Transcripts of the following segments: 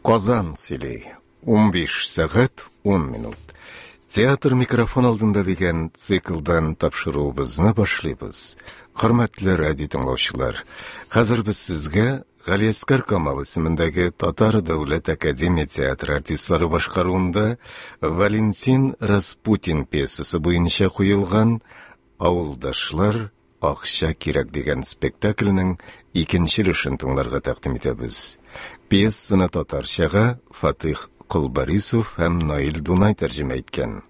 Казан сөйли. 15 сәгать 10 минут. Театр микрофон алдында дигән циклдан тапшыруыбызны башлыйбыз. Хөрмәтле радио тыңлаучылар, хәзер без сезгә Галиәсгар Камал исемендәге Татар дәүләт академия театры артистлары башкаруында Валентин Распутин пьесасы буенча куелган Авылдашлар Акча кирәк дигән спектакльнең икенче өлешен тыңларга тәкъдим итәбез. Пьесаны татарчага Фатыйх Колбарисов һәм Наил Дунай тәрҗемә иткән.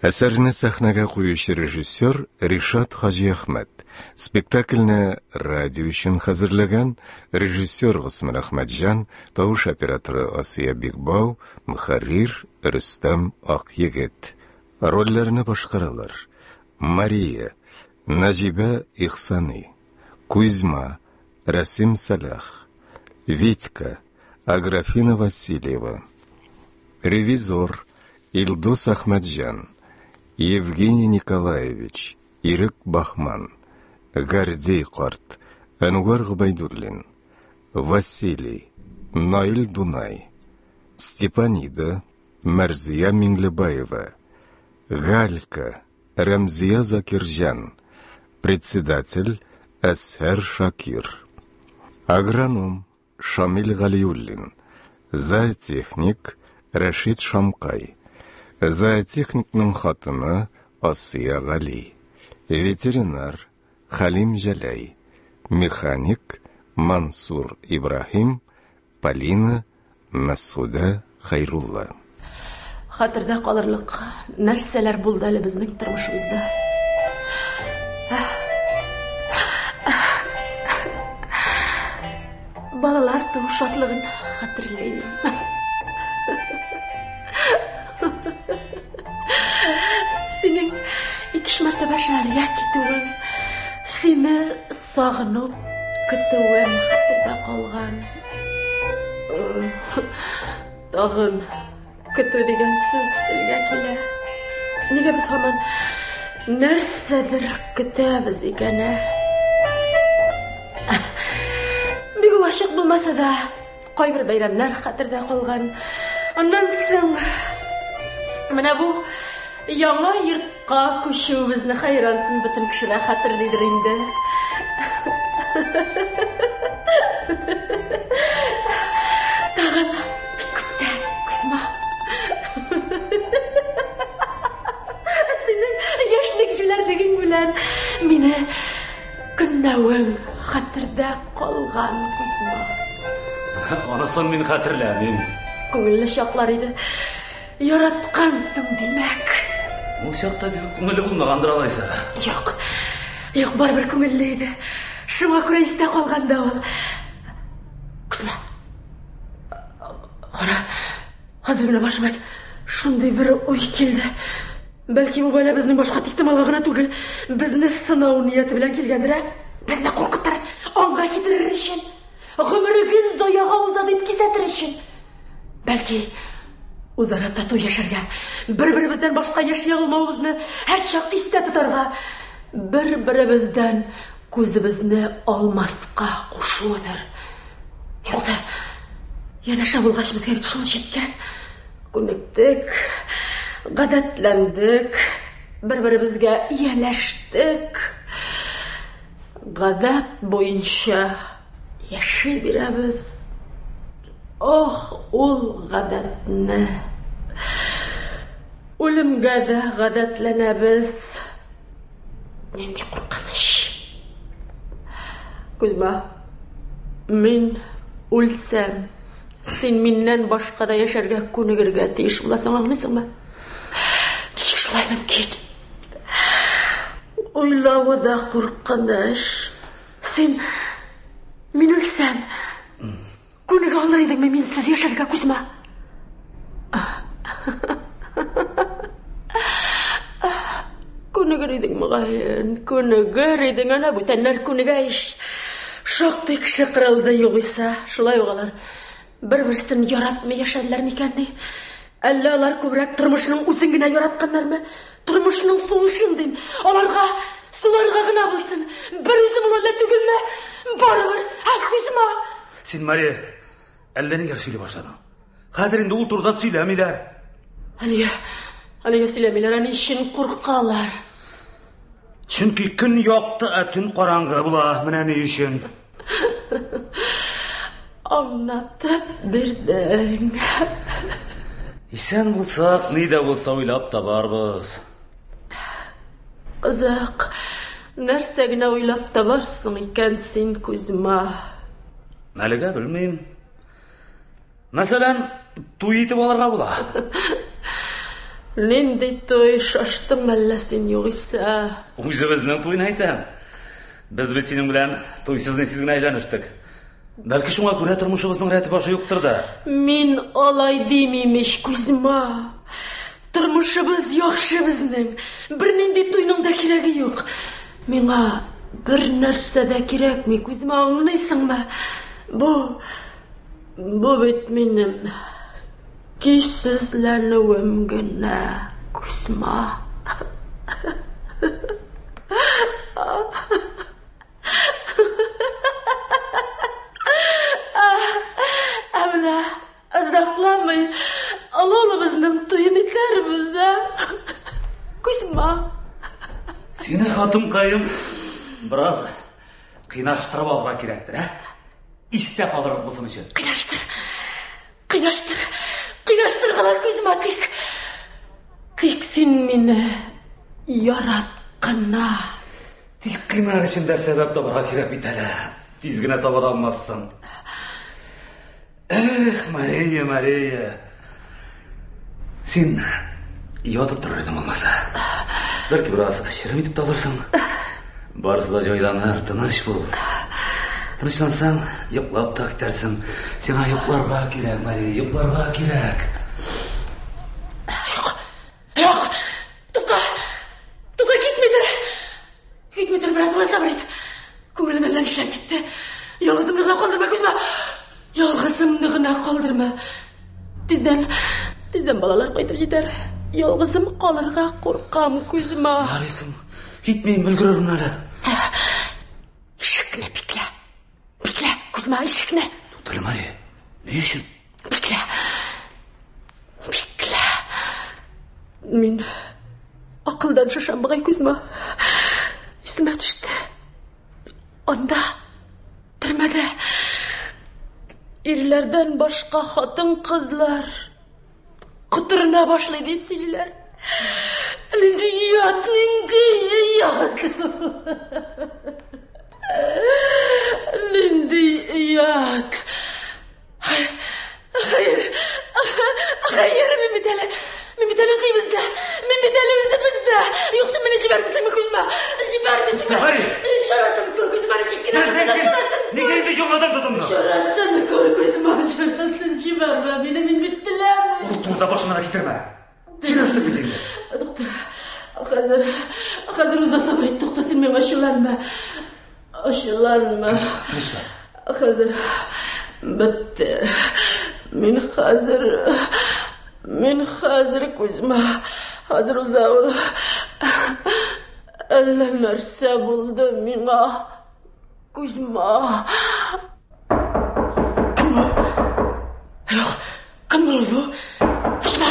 Әсәрне сәхнәгә куючы режиссер Ришат Хаҗиәхмәт. Спектакльне радио өчен хәзерләгән режиссер Госман Әхмәтҗан, тавыш операторы Асия Бикбау, мөхәррир Рөстәм Акъегет. Рольләрне башкаралар: Мария, Нәҗибә Ихсани, Кузьма, Рәсим Сәлах, Витька, Аграфена Васильева, Ревизор, Илдус Әхмәтҗан, Евгений Николаевич, Ирек Бахман, Гордей карт, Әнвәр Гобәйдуллин, Василий, Наил Дунай, Степанида, Мәрзия Миңлебаева, Галька, Рәмзия Закирҗан, председатель Әзһәр Шакир, агроном Шамил Галиуллин, зоотехник Рәшит Шамкай, зоотехникның хатыны Асия Гали, ветеринар Хәлим Җәләй, механик Мансур Ибраһим, Полина Мәсгудә Хәйрулла. Хәтердә калырлык нәрсәләр булды әле безнең тормышыбызда? Балалар туу шатлыгын хәтерлим. Синең икеш мәртәбә шәһәргә китүең, сине сагынып көтүем хәтердә калган. Тагын көтү дигән сүз телгә килә. Нигә без һаман нәрсәдер көтәбез икән, ә? Бик үк ачык булмаса да, кайбер бәйрәмнәр хәтердә калган. Аннан соң менә бу яңа йортка күчүебезне хәйрансың бөтен кеше дә хәтерлидер инде. Тагын бик күптән, Кузьма. Синең яшьлек җүләрлегең белән мине Көнләвең хәтердә калган, Кузьма. Анысын мин хәтерләмим. Күңелле чаклар иде. Яраткансың, димәк. Ул чакта бик күңелле булмагандыр алайса. Юк. Юк, барыбер күңелле иде. Шуңа күрә истә калган да ул. Кузьма. Кара, хәзер генә башыма шундый бер уй килде. Бәлки бу бәла безнең башка тиктомалга гына түгел, безне сынау нияте белән килгәндер, ә? Безне куркытыр, аңга китерер өчен, гомерегез заяга уза дип кисәтер өчен. Бәлки үзара тату яшәргә, бер-беребездән башка яши алмавыбызны һәрчак истә тотарга, бер-беребездән күзебезне алмаска кушуыдыр. Юкса, янәшә булгач безгә бит шул җиткән. Күнектек, гадәтләндек, бер-беребезгә ияләштек. Гадәт буенча яши бирәбез. Ох, ул гадәтне! Үлемгә дә гадәтләнәбез. Нинди куркыныч. Кузьма, мин үлсәм, син миннән башка да яшәргә күнегергә тиеш буласың, аңлыйсыңмы? Ничек шулай мөмкин? Уйлавы да куркыныч. Син мин үлсәм, Күнегә алыр идеңме минсез яшәргә, Кузьма? Күнегер идең, мөгаен, күнегер идең, әнә бүтәннәр күнегә ич. Шактый кеше кырылды югыйсә, шулай ук алар бер-берсен яратмый яшәделәр микәнни? Әллә алар күбрәк тормышның үзен генә яратканнармы? Тормышның сулышын дим. Аларга суларга гына булсын. Бер үзем ул әллә түгелме? Барыбер, ә Кузьма? Син, Мария, әллә ниләр сөйли башладың. Хәзер инде ул турыда сөйләмиләр. Ә нигә? Ә нигә сөйләмиләр? Ә ни өчен куркалар? Чөнки көн якты, ә төн караңгы була. Менә ни өчен. Аңлатып бирдең. Исән булсак, ни дә булса уйлап табарбыз. Кызык, нәрсә генә уйлап табарсың икән син, Кузьма? Әлегә белмим. Мәсәлән, туй итеп алырга була. Нинди туй, шаштың мәллә син югыйсә? Үзебезнең туйны әйтәм. Без бит синең белән туйсыз-нисез генә өйләнештек. Бәлки шуңа күрә тормышыбызның рәте башы юктыр да. Мин алай димим ич, Кузьма. Тормышыбыз яхшы безнең. Бернинди туйның да кирәге юк. Миңа бер нәрсә дә кирәкми, Кузьма, аңлыйсыңмы? Бу бу бит минем көйсезләнүем генә, Кузьма. Ә менә озакламый олы улыбызның туен итәрбез, ә? Кузьма. Сине, хатынкаем, бераз кыйнаштырып алырга кирәктер, ә? Истә калырлык булсын өчен. Кыйнаштыр. Кыйнаштыр. Кыйнаштыр гына, Кузьма, тик. Тик син мине ярат кына. Тик кыйнар өчен дә сәбәп табарга кирәк бит әле. Тиз генә таба да алмассың. Эх, Мария, Мария. Син ятып торыр идең булмаса. Бәлки бераз черем итеп тә алырсың. Барысы да җайланыр, тыныч бул. Тынычлансаң, йоклап та китәрсең. Сиңа йокларга кирәк, Мария, йокларга кирәк. Юк, юк, тукта, тукта, китмидер. Китмидер, бераз гына сабыр ит. Күңелем әллә нишләп китте. Ялгызымны гына калдырма, Кузьма. Ялгызымны гына калдырма. Тиздән, тиздән балалар кайтып җитәр. Ялгызым калырга куркам, Кузьма. Ярыйсың. Китмим, өлгерермен әле. Ишекне биклә. Биклә, Кузьма, ишекне. Туктале, Мария. Ни өчен? Биклә. Биклә. Мин акылдан шашам бугай, Кузьма. Исемә төште. Анда, төрмәдә, ирләрдән башка хатын-кызлар котырына башлый дип сөйлиләр. Нинди ят, нинди ят. Нинди ят. Хәер, хәер, мин бит әле, мин бит әле үзебездә, мин бит әле үзебездә. Юкса мине җибәрмисеңме, Кузьма? Җибәрмисеңме? Гарри! Чарасын күр, Кузьма, ничек кенә булса да чарасын күр. Нигә инде яңадан тотындың? Чарасын күр, Кузьма, чарасын җибәрмә мине, мин бит теләмим. Ул турыда башыңа да китермә. Сөйләштек бит инде. Тукта, хәзер, хәзер үза сабыр ит, тукта, син миңа ачуланма. Ачуланма. Тынычлан. Хәзер бетте. Мин хәзер, мин хәзер, Кузьма, хәзер уза ул. Әллә нәрсә булды миңа, Кузьма. Кем бу? Юк, кем булыр бу? Ачма,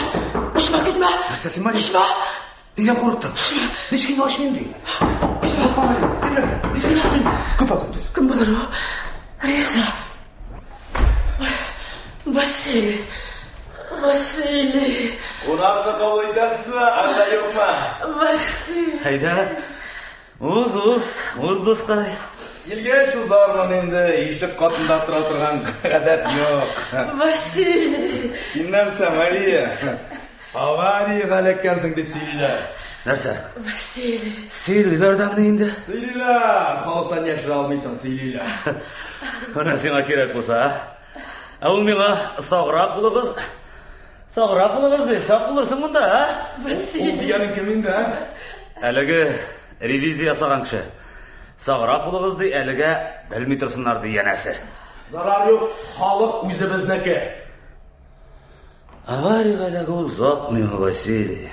ачма, Кузьма. Нәрсә син, Мария? Ачма. Нигә курыктың? Ничек инде ачмыйм ди? Курыкма, Мария. Син нәрсә? Ничек инде ачмыйм? Көпә-көндез. Кем булыр ул? Риза. Василий. Василий. Кунакны кабул итәсезме, әллә юкмы? Василий. Әйдә. Уз, уз, уз, дускай. Килгәч узармын инде, ишек катында тора торган гадәт юк. Василий. Син нәрсә, Мария? Авариягә эләккәнсең дип сөйлиләр. Нәрсә? Василий. Сөйлиләр дә менә инде. Сөйлиләр, халыктан яшерә алмыйсың, сөйлиләр. Менә сиңа кирәк булса, а? Ә ул миңа саграк булыгыз. Саграк булыгыз ди, сак булырсың монда, а? Ул Василий. дигәнең кем инде, а? Әлеге ревизия ясаган кеше. Саграк булыгыз ди, әлегә белми торсыннар ди янәсе. Зарар юк, халык үзебезнеке. Авариягә эләгү озак миңа, Василий.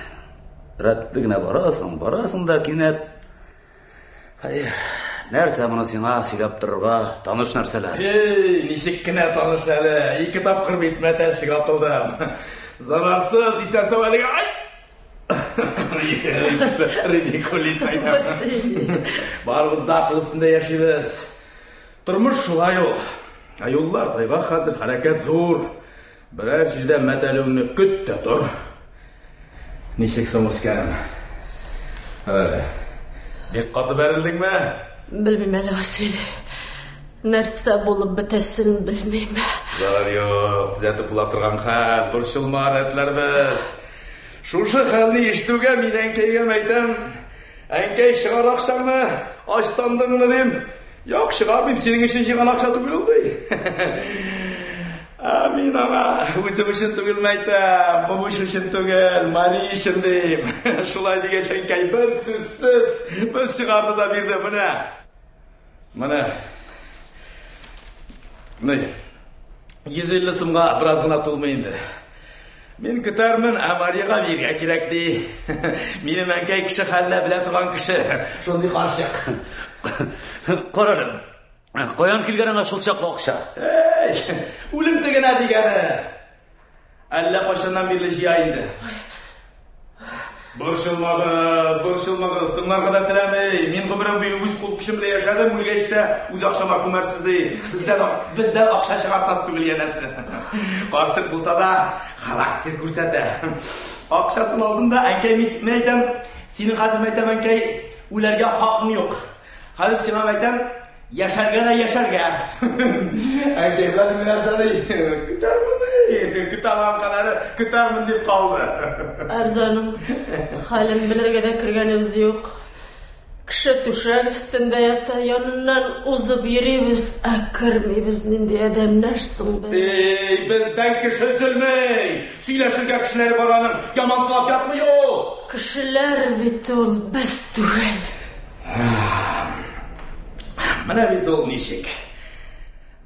Рәтле генә барасың, барасың да кинәт. Хәер, Нәрсә моны сиңа сөйләп торырга, таныш нәрсәләр. Эй, ничек кенә таныш әле. Ике тапкыр бит мәтәлчек атылдым. Зарарсыз, исән-сау әлегә. Ай! Ридикулит әйтәм. Барыбыз да акыл өстендә яшибез. Тормыш шулай ул. Ә юллар тайгак хәзер, хәрәкәт зур. Берәр җирдә мәтәлүеңне көт тә тор. Ничек соң, үскәнем? Әле. Бик каты бәрелдеңме? Белмим әле, Василий. Нәрсә булып бетәсен белмим. Зарар юк, төзәтеп була торган хәл, борчылма, рәтләрбез. Шушы хәлне ишетүгә мин әнкәйгә әйтәм, әнкәй, чыгар акчаңны, ач сандыгыңны дим. Юк, чыгармыйм, синең өчен җыйган акча түгел ул, ди. Ә мин аңа үзем өчен түгел мәйтәм, бабуш өчен түгел, Мари өчен дим. Шулай дигәч, әнкәй бер сүзсез без чыгарды да бирде, менә. Менә. Менә. 150 сумга бераз гына тулмый инде. Мин көтәрмен, ә Марияга биргә кирәк ди. Минем әнкәй кеше хәленә белә торган кеше. Шундый карчык. Кара әле. Каян килгән аңа шул чаклы акча? Эй, үлем тегенә дигәне. Әллә кайчаннан бирле җыя инде. Борчылмагыз, борчылмагыз, тыңларга да теләми. Мин гомерем буе үз кул көчем белән яшәдем, үлгәч тә үз акчама күмәрсез ди. Сездән, бездән акча чыгартасы түгел янәсе. Карчык булса да, характер күрсәтә. Акчасын алдым да, әнкәй, мин әйтәм, синең хәзер әйтәм, әнкәй, үләргә хакың юк. Хәзер сиңа әйтәм, яшәргә дә яшәргә. Әнкәй, беләсеңме нәрсә ди? Көтәрмен ди. Көтә алган кадәре көтәрмен дип калды. Арзаным, хәлен белергә дә кергәнебез юк. Кеше түшәк өстендә ята, яныннан узып йөрибез, ә кермибез. Нинди адәмнәр соң без? Эй, бездән кеше өзелми. Сөйләшергә кешеләре бар аның. Ямансылап ятмый ул. Кешеләр бит ул, без түгел. Менә бит ул ничек.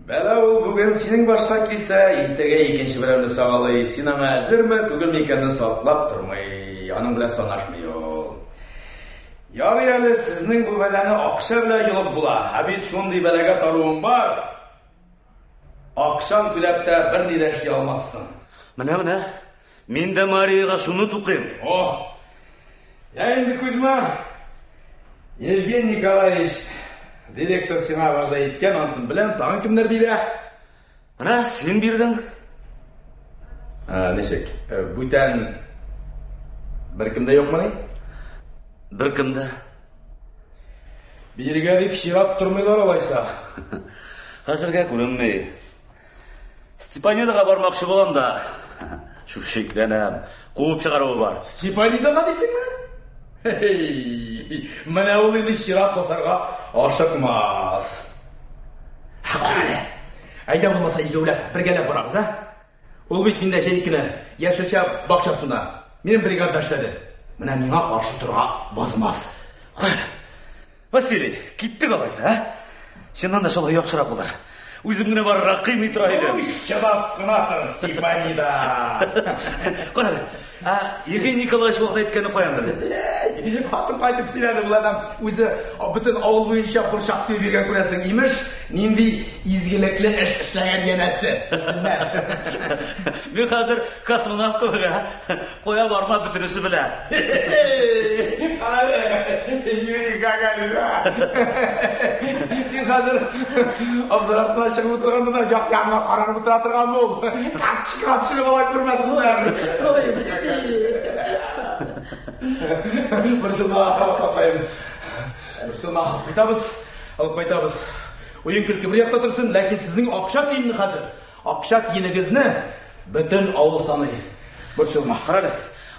Бәла ул бүген синең башка килсә, иртәгә икенче берәүне сагалый. Син аңа әзерме, түгелме икәнне саклап тормый. Аның белән санашмый ул. Ярый әле сезнең бу бәлане акча белән йолып була. Ә бит шундый бәлагә таруың бар. Акчаң түләп тә берни дә эшли алмассың. Менә, менә. Мин дә Марияга шуны тукыйм. О! Я инде, Кузьма, Евгений Николаевич, директор сиңа вәгъдә иткән, ансын беләм, тагын кемнәр бирә? Менә син бирдең. Ә, ничек? Бүтән беркем дә юкмыни? Беркем дә. Бирергә дип чират тормыйлар алайса. Хәзергә күренми. Степанидага бармакчы булам да, шикләнәм. Куып чыгаруы бар. Степанидага дисеңме? Хей, менә ул инде чират басарга ашыкмас. Кара әле. Әйдә булмаса икәүләп, бергәләп барабыз, а? Ул бит миндә җәй көне яшелчә бакчасында минем бригадада эшләде. Менә миңа каршы торырга базмас. Кара. Василий, киттек алайса, а? Чыннан да шулай яхшырак булыр. Үзем генә барырга кыймый тора идем. Ой, чыдап кына тор, Степанида. Кара әле, ә Евгений Николаевич вакыт әйткәнне каян белде? Хатын кайтып сөйләде, бу адам үзе бөтен авыл буенча борчак сөеп йөргән күрәсең, имеш, нинди изгелекле эш эшләгән янәсе. Мин хәзер космонавт кебек, ә? Кая барма, бөтенесе белә. Юрий Гагарин. Син хәзер абзар артына чыгып утырганда да як-ягыңа каранып утыра торган бул. Карточкага төшереп ала күрмәсеннәр. Ой, Василий. Борчылма, апаем. Борчылма, алып кайтабыз, алып кайтабыз. Уен көлке бер якта торсын, ләкин сезнең акча тиенне хәзер, акча тиенегезне бөтен авыл саный. Борчылма. Кара әле,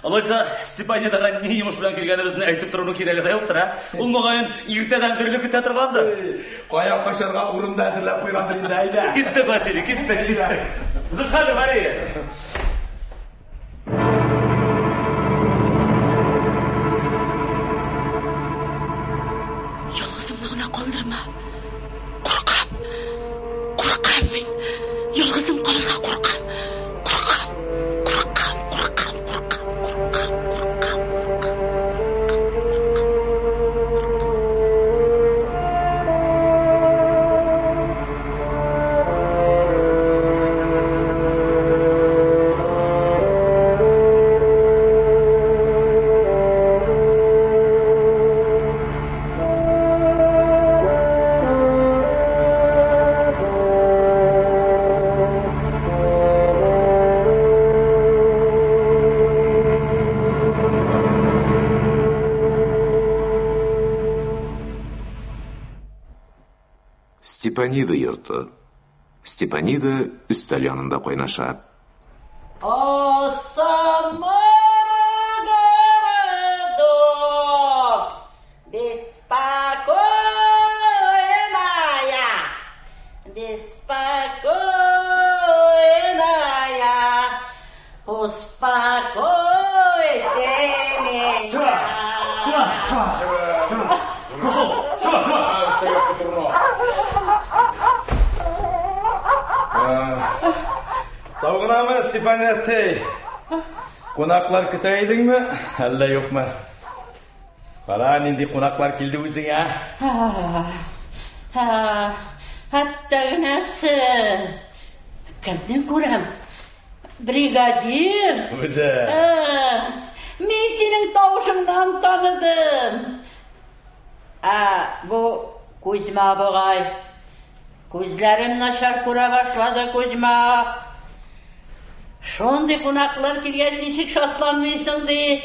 алайса Степанидага ни йомыш белән килгәнебезне әйтеп торуның кирәге дә юктыр, ә? Ул мөгаен иртәдән бирле көтә торгандыр. Кая качарга урын да әзерләп куйгандыр инде, әйдә. Киттек, Василий, киттек, киттек. Без хәзер, Мария. Ялгызымны гына калдырма. Куркам. Куркам мин. Ялгызым калырга куркам. Куркам. Куркам, куркам, куркам, куркам, куркам, куркам. Степанида йорты. Степанида өстәл янында кайнаша. О, Самара городок, беспокойная, беспокойная, успокой ты меня. Сау гынамы, Степанәттәй? Кунаклар көтә идеңме, әллә юкмы? Кара, нинди кунаклар килде үзеңә. Хәтта генәсе. Кемне күрәм? Бригадир. Үзе. Мин синең тавышыңнан таныдым. Ә, бу Кузьма бугай. Күзләрем начар күрә башлады, Кузьма. Шундый кунаклар килгәч, ничек шатланмыйсың, ди.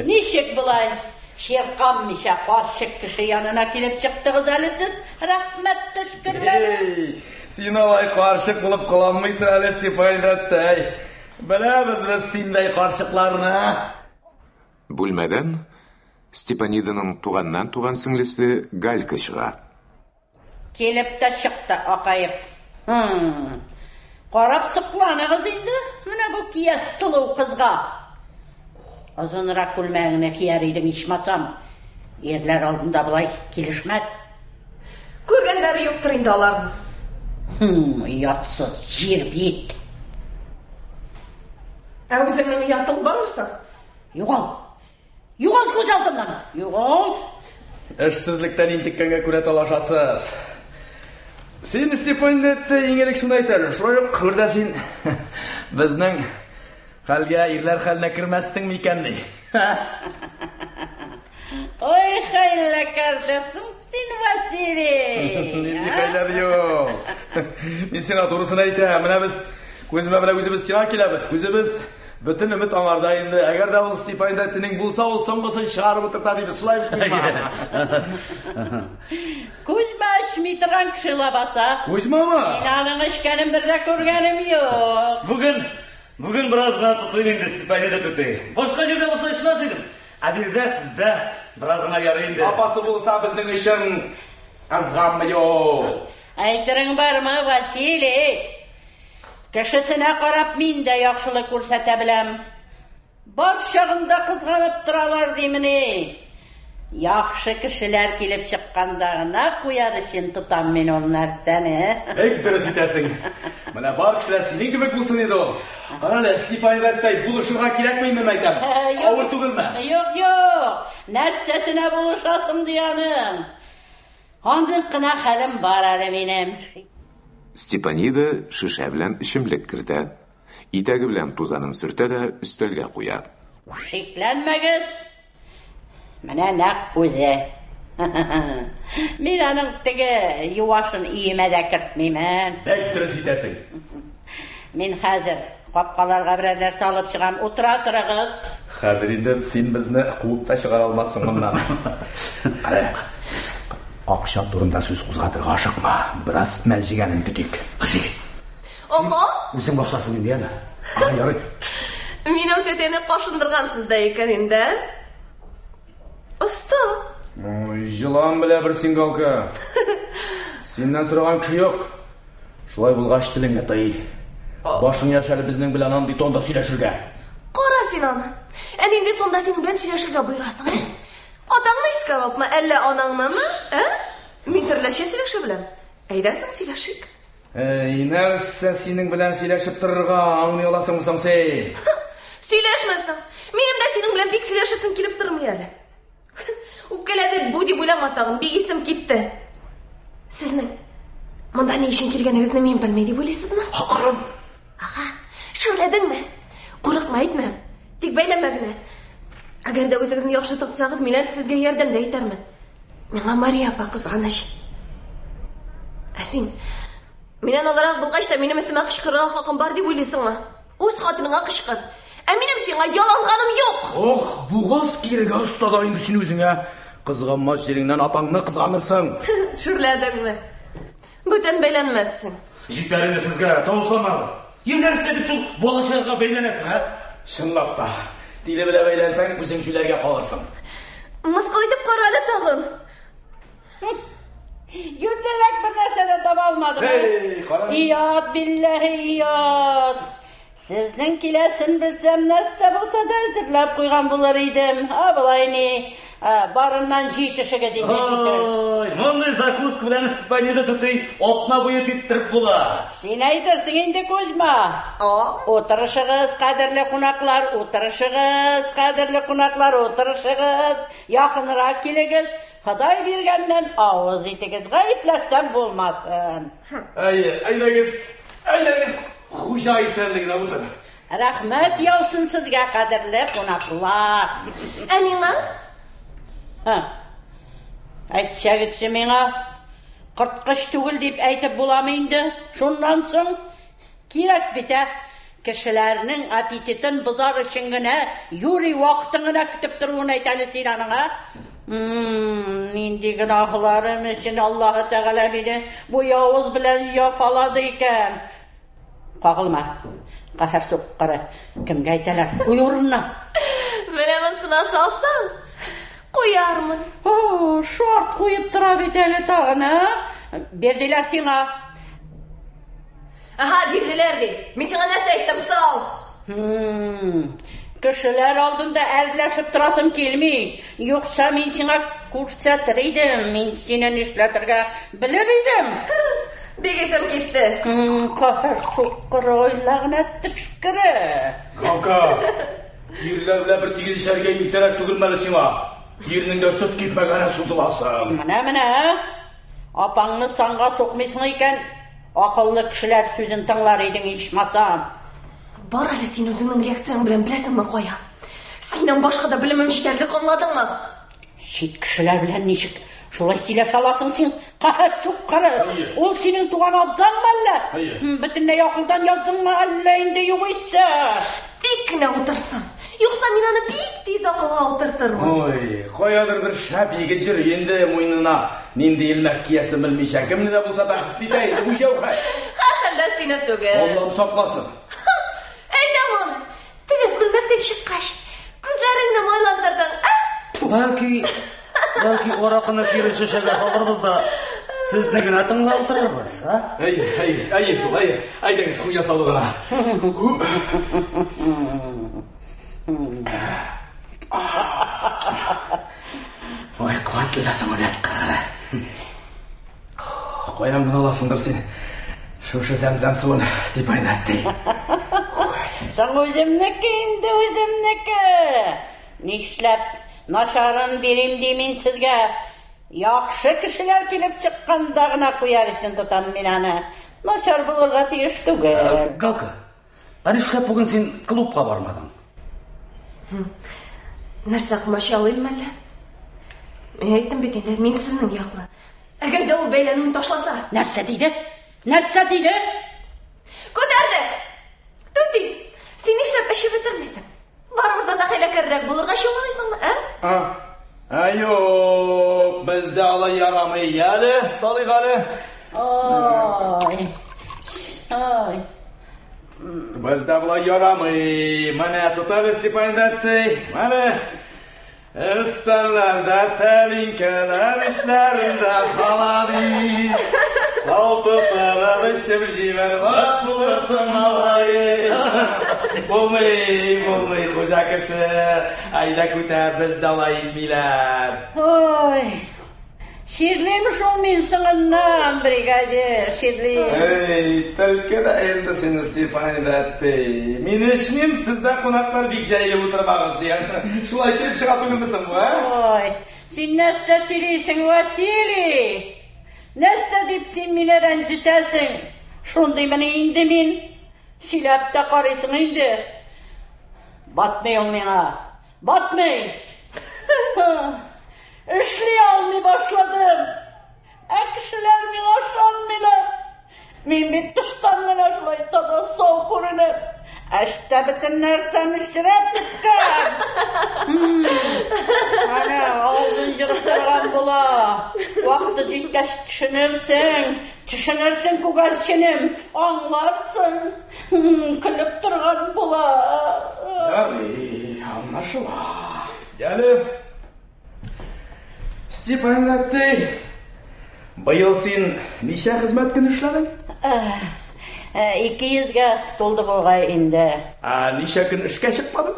Ничек болай чирканмыйча карчык кеше янына килеп чыктыгыз әле сез, рәхмәт төшкерләре. Эй, син алай карчык булып кыланмый тор әле, Степан дәдәй. Беләбез без синдәй карчыкларны. Бүлмәдән Степаниданың туганнан туган сеңлесе Галька чыга. Килеп тә чыкты акаеп. Хм. Карап сокланыгыз инде менә бу кияс сылу кызга. Озынрак күлмәгеңне кияр идең ичмасам. Ирләр алдында болай килешмәс. Күргәннәре юктыр инде аларның. Хм, оятсыз җир бит. Ә үзеңнең оятың бармы соң? Югал. Югал күз алдымнан. Югал. Эшсезлектән интеккәнгә күрә талашасыз. Син, Степан дәдәй, иң элек шуны әйт әле. Шулай ук бер дә син безнең хәлгә, ирләр хәленә кермәссең микән ни? Ой, хәйләкәр дә соң син, Василий. Нинди хәйләр юк. Мин сиңа турысын әйтәм. Менә без Кузьма белән үзебез сиңа киләбез. Үзебез бөтен өмет аңарда инде. Әгәр дә ул Степан дәдәйнең булса, ул соңгысын чыгарып утырта дибез. Шулай бит, Кузьма? Кузьма эчми торган кеше лабаса. Кузьмамы? Мин аның эчкәнен бер дә күргәнем юк. Бүген, бүген бераз гына тотыйм инде, Степанида түти. Башка җирдә булса эчмәс идем. Ә биредә сездә бераз гына ярый инде. Апасы булса безнең өчен кызганмы юк. Әйтерең бармы, Василий? Кешесенә карап мин дә яхшылык күрсәтә беләм. Бар чагында кызганып торалар димени. Яхшы кешеләр килеп чыкканда гына куяр өчен тотам мин ул нәрсәне. Бик дөрес итәсең. Менә бар кешеләр синең кебек булсын иде ул. Кара әле, Степан дәдәй, булышырга кирәкмиме, мәйтәм? Авыр түгелме? Юк, юк. Нәрсәсенә булышасың ди аның? Андый гына хәлем бар әле минем. Степанида шешә белән эчемлек кертә. Итәге белән тузанын сөртә дә өстәлгә куя. Шикләнмәгез. Менә нәкъ үзе. Мин аның теге юашын өемә дә кертмимен. Бик дөрес итәсең. Мин хәзер капкаларга берәр нәрсә алып чыгам. Утыра торыгыз. Хәзер инде син безне куып та чыгара алмассың моннан. Кара, акча турында сүз кузгатырга ашыкма. Бераз мәлҗегәнен көтик. Василий, Ого! үзең башларсың инде, яме. Ага, ярый. Минем тәтәне кашындыргансыз да икән инде, ә? Оста! Ой, җылан белә бер син, Галка. Синнән сораган кеше юк. Шулай булгач, телеңне тый. Башың яшь әле безнең белән андый тонда сөйләшергә. Кара син аны. Ә нинди тонда синең белән сөйләшергә боерасың, ә? Атаңны искә алыпмы, әллә анаңнымы, ә? Мин төрлечә сөйләшә беләм. Әйдә соң сөйләшик. Әй, нәрсә синең белән сөйләшеп торырга аңлый аласыңмы соң син? Сөйләшмәсең. Минем дә синең белән бик сөйләшәсем килеп тормый әле. Үпкәләде бу дип уйлама тагын, бик исем китте. Сезнең монда ни өчен килгәнегезне мин белми дип уйлыйсызмы? Акрын. Ага, шүрләдеңме? Курыкма, әйтмәм. Тик бәйләнмә генә. Әгәр дә үзегезне яхшы тотсагыз, мин әле сезгә ярдәм дә итәрмен. Миңа Мария апа кызганыч. Ә син миннән олырак булгач та минем өстемә кычкырырга хакың бар дип уйлыйсыңмы? Үз хатыныңа кычкыр. Ә минем сиңа яланганым юк. Ох, бугаз кирегә оста да инде син үзеңә. Кызганмас җиреңнән апаңны кызганырсың. Шүрләдеңме? Бүтән бәйләнмәссең. Җитәр инде сезгә, тавышланмагыз. Я нәрсә дип шул бала-чагага бәйләнәсең, ә? Чынлап та, тиле белән бәйләнсәң, үзең җүләргә калырсың. Мыскыл итеп кара әле тагын. Юньлерәк бер нәрсә дә таба алмадым. Эй, кара. Ият, билләһи, ият. Сезнең киләсен белсәм, нәрсә булса да әзерләп куйган булыр идем. А болай ни, барыннан җитешегез инде, җитеш. Ой, мондый закуска белән Степанида түти атна буе типтереп була. Син әйтерсең инде, Кузьма. Утырышыгыз, кадерле кунаклар, утырышыгыз, кадерле кунаклар, утырышыгыз. Якынрак килегез, Ходай биргәннән авыз итегез, гаепләштән булмасын. Әйе, әйдәгез, әйдәгез, хуҗа исәнлегенә утыр. Рәхмәт яусын сезгә, кадерле кунаклар. Ә миңа? Һа. Әйтсәгезче миңа, корткыч түгел дип әйтеп буламы инде? Шуннан соң кирәк бит, ә? Кешеләрнең аппетитын бозар өчен генә юри вакытын гына көтеп торуын әйт әле син аның, ә? Нинди гөнаһларым өчен Аллаһы Тәгалә мине бу явыз белән яфалады икән? Кагылма, каһәр суккыры. Кемгә әйтәләр? Куй урынына. Менә монысына салсаң, куярмын. О, шарт куеп тора бит әле тагын, ә? Бирделәр сиңа. Аһа, бирделәр ди. Мин сиңа нәрсә әйттем, сал. Кешеләр алдында әрләшеп торасым килми. Юкса мин сиңа күрсәтер идем, мин сине нишләтергә белер идем. Бик исем китте. Каһәр суккыры, ой, ләгънәт төшкере. Галка, ирләр белән бер тигез эчәргә иртәрәк түгелме әле сиңа? Ирнең дә сөт кипмәгәнә сузыласың. Менә, менә. Апаңны санга сукмыйсың икән, акыллы кешеләр сүзен тыңлар идең ичмасам. Бар әле син үзеңнең лекцияң белән беләсеңме кая? Синнән башка да белемем җитәрлек, аңладыңмы? Чит кешеләр белән ничек шулай сөйләшә аласың син? Каһәр суккыры! Ул синең туган абзаңмы әллә? Бөтенләй акылдан яздыңмы әллә инде югыйсә? Тик кенә утырсын. Юкса мин аны бик тиз акылга утыртырмын. Ой, каядыр бер шәп егет йөри инде муенына нинди элмәк киясен белмичә. Кемне дә булса бәхетле итә инде бу җәүһәр. Һәрхәлдә сине түгел. Аллам сакласын. Әйтәм аны. Теге күлмәктән чыккач, күзләреңне майландырдың, ә? Бәлки, бәлки аракыны кире шешәгә салырбыз да сезне генә тыңлап утырырбыз, а? Әйе, әйе, әйе шул, әйе. Әйдәгез хуҗа саулыгына. Ой, куәтле дә соң үләт кыргыры. Каян гына аласыңдыр син шушы зәмзәм суын, Степан әттей. Соң үземнеке инде, үземнеке. Нишләп начарын бирим ди мин сезгә? Яхшы кешеләр килеп чыкканда гына куяр өчен тотам мин аны. Начар булырга тиеш түгел. Галка, ә нишләп бүген син клубка бармадың? Нәрсә комачаулыймы әллә? Мин әйттем бит инде, мин сезнең яклы. Әгәр дә ул бәйләнүен ташласа. Нәрсә диде? Нәрсә диде? Күтәрде! Түти, син нишләп эчеп бетермисең? Барыбыздан да хәйләкәррәк булырга чамалыйсыңмы, ә? А, юк, бездә алай ярамый. Әле, салыйк әле. Ой. Ой. Бездә болай ярамый. Менә тотагыз, Степан дәдәй. Менә. Өстәлләрдә тәлинкәләр, эчләрендә халадис. Сал тотырып эчеп җибәр, ват булырсың малай. Булмый, булмый, хуҗа кеше. Әйдә күтәр, бездә алай итмиләр. Ой. Чирлим шул мин соңыннан, бригадир, чирлим. Эй, төлке дә инде син, Степан дәдәй. Мин эчмим, сездә кунаклар бик җәелеп утырмагыз дигән. Шулай килеп чыга түгелме соң бу, ә? Ой, син нәрсә сөйлисең, Василий? Нәрсә дип син мине рәнҗетәсең? Шундыймыни инде мин? Сөйләп тә карыйсың инде. Батмый ул миңа. Батмый. Эшли алмый башладым. Ә кешеләр миңа ышанмыйлар. Мин бит тыштан гына шулай таза сау күренәм. Эштә бөтен нәрсәм эчерәп беткән. Әнә, авызын җырып торган була. Вакыты җиткәч төшенерсең, төшенерсең, күгәрченем, аңларсың. Көлеп торган була. Ярый, аңлашыла. Яле. Степан әттей, быел син ничә хезмәт көне эшләдең? 200-гә тулды бугай инде. Ә ничә көн эшкә чыкмадың?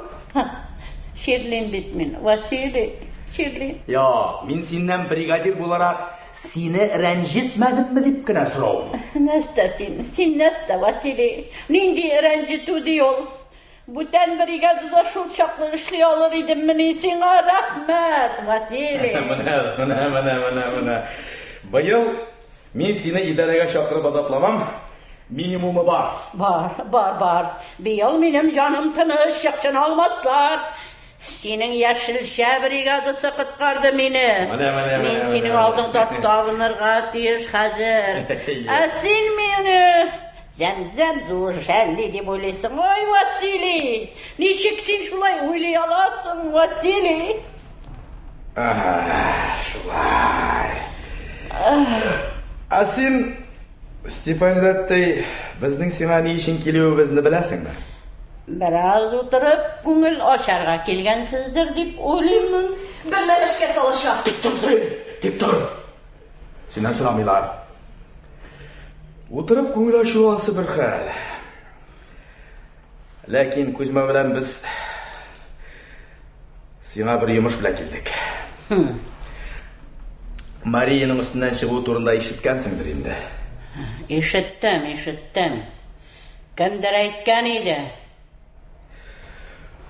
Чирлим бит мин, Василий, чирлим. Я, мин синнән бригадир буларак сине рәнҗетмәдемме дип кенә соравым. Нәрсә син? Син нәрсә, Василий? Нинди рәнҗетү ди ул? Бүтән бригадада шул чаклы эшли алыр идеммени? Сиңа рәхмәт, Василий. Менә, менә, менә, менә, менә. Быел мин сине идарәгә чакырып азапламам. Минимумы бар. Бар, бар, бар. Быел минем җаным тыныч, чыкчын алмаслар. Синең яшелчә бригадасы коткарды мине. Менә, менә, Мин менә, синең менә. алдыңда табынырга тиеш хәзер. Ә син мине зәмзәм зур жәлли дип уйлыйсың. Ой, Василий, ничек син шулай уйлый аласың, Василий? Шулай. Ә син, Степан әттей, безнең сиңа ни өчен килүебезне беләсеңме? Бераз утырып, күңел ачарга килгәнсездер дип уйлыймын. Белмәмешкә салыша. Тик тор син! Тик тор! Синнән сорамыйлар. Утырып күңел ачу ансы бер хәл. Ләкин Кузьма белән без сиңа бер йомыш белән килдек. Марияның өстеннән чыгу турында ишеткәнсеңдер инде. Ишеттем, ишеттем. Кемдер әйткән иде.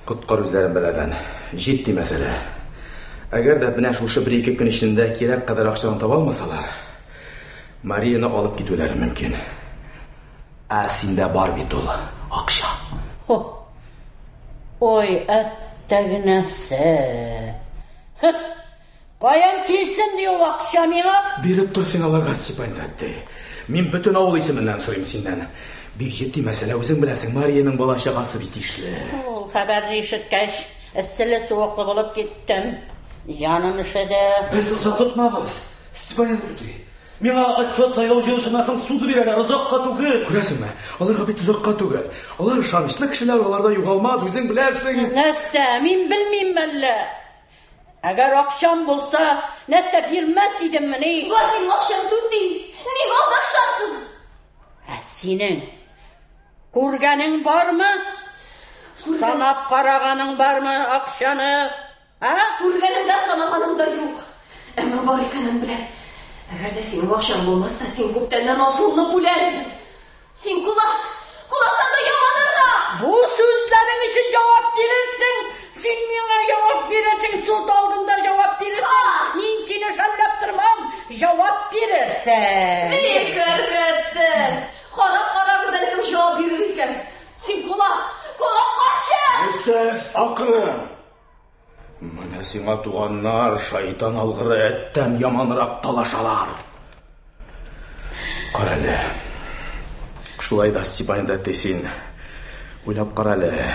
Коткар үзләрен бәладән. Җитди мәсьәлә. Әгәр дә менә шушы бер-ике көн эчендә кирәк кадәр акчаны таба алмасалар, Марияны алып китүләре мөмкин. Ә синдә бар бит ул акча. Хо. Ой, әттәгенәсе. Каян килсен ди ул акча миңа? Биреп тор син аларга, Степан әттей. Мин бөтен авыл исеменнән сорыйм синнән. Бик җитди мәсьәлә, үзең беләсең, Марияның бала чагасы бит ишле. Ул хәбәрне ишеткәч, эсселе-суыклы булып киттем. Җаным өшеде. Без озак тотмабыз, Степан әттей. Миңа отчет сайлау җыелышыннан соң суд бирәләр, озакка түгел. Күрәсеңме? Аларга бит озакка түгел. Алар ышанычлы кешеләр, аларда югалмас, үзең беләсең. Нәрсә, мин белмим әллә. Әгәр акчам булса, нәрсә бирмәс идеммени? Бар синең акчаң, түти. Ник алдашасың? Ә синең күргәнең бармы? Санап караганың бармы акчаны? Ә? Күргәнем дә, санаганым да юк. Әмма бар икәнен беләм. Әгәр дә синең акчаң булмаса, син күптәннән асылынып үләр идең. Син кулак, кулактан да яманрак. Бу сүзләрең өчен җавап бирерсең. Син миңа җавап бирерсең, суд алдында җавап бирерсең. Мин сине жәлләп тормам, җавап бирерсең. Бик өркеттең. Карап карарбыз әле кем җавап бирер икән. Син кулак, кулак карчык! Юсеф, акрын. Менә сиңа туганнар, шайтан алгыры әттән яманрак талашалар. Кара әле. Шулай да, Степан әттей, син уйлап кара әле.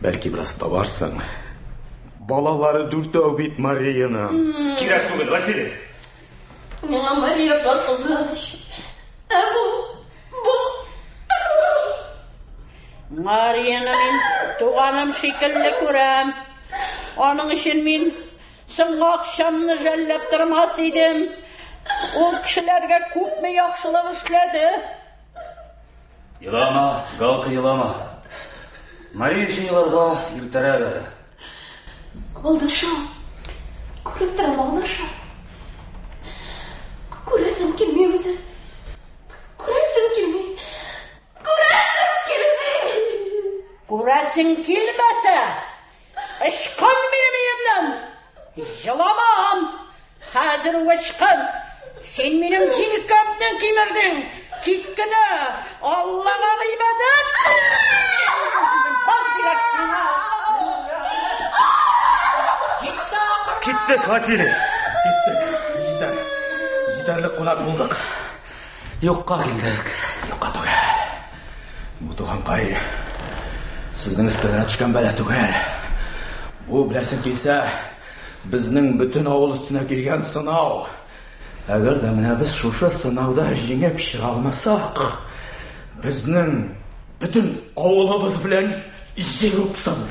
Бәлки бераз табарсың. Балалары дүртәү бит Марияның. Кирәк түгел, Василий. Миңа Мария апа кызганыч. Ә бу, бу... Марияны мин туганым шикелле күрәм. Аның өчен мин соңгы акчамны жәлләп тормас идем. Ул кешеләргә күпме яхшылык эшләде. Елама, Галка, елама. Мария өчен еларга иртәрәк әле. Алдаша. Күреп торам, алдаша. Күрәсем килми үзе. Күрәсем килми. Күрәсем килми. Күрәсең килмәсә, ычкын минем өемнән. Еламам. Хәзер үк ычкын. Син минем җилкәмне кимердең. Кит кенә. Аллага гыйбадәт. Бар диләр сиңа. Кит тә акырма. Киттек, Василий. Киттек. Җитәр. Җитәрлек кунак булдык. Юкка килдек. Юкка түгел. Бу туганкай. Сезнең өскә генә төшкән бәла түгел. Бу, беләсең килсә, безнең бөтен авыл өстенә килгән сынау. Әгәр дә менә без шушы сынауда җиңеп чыга алмасак, безнең бөтен авылыбыз белән җир упсын.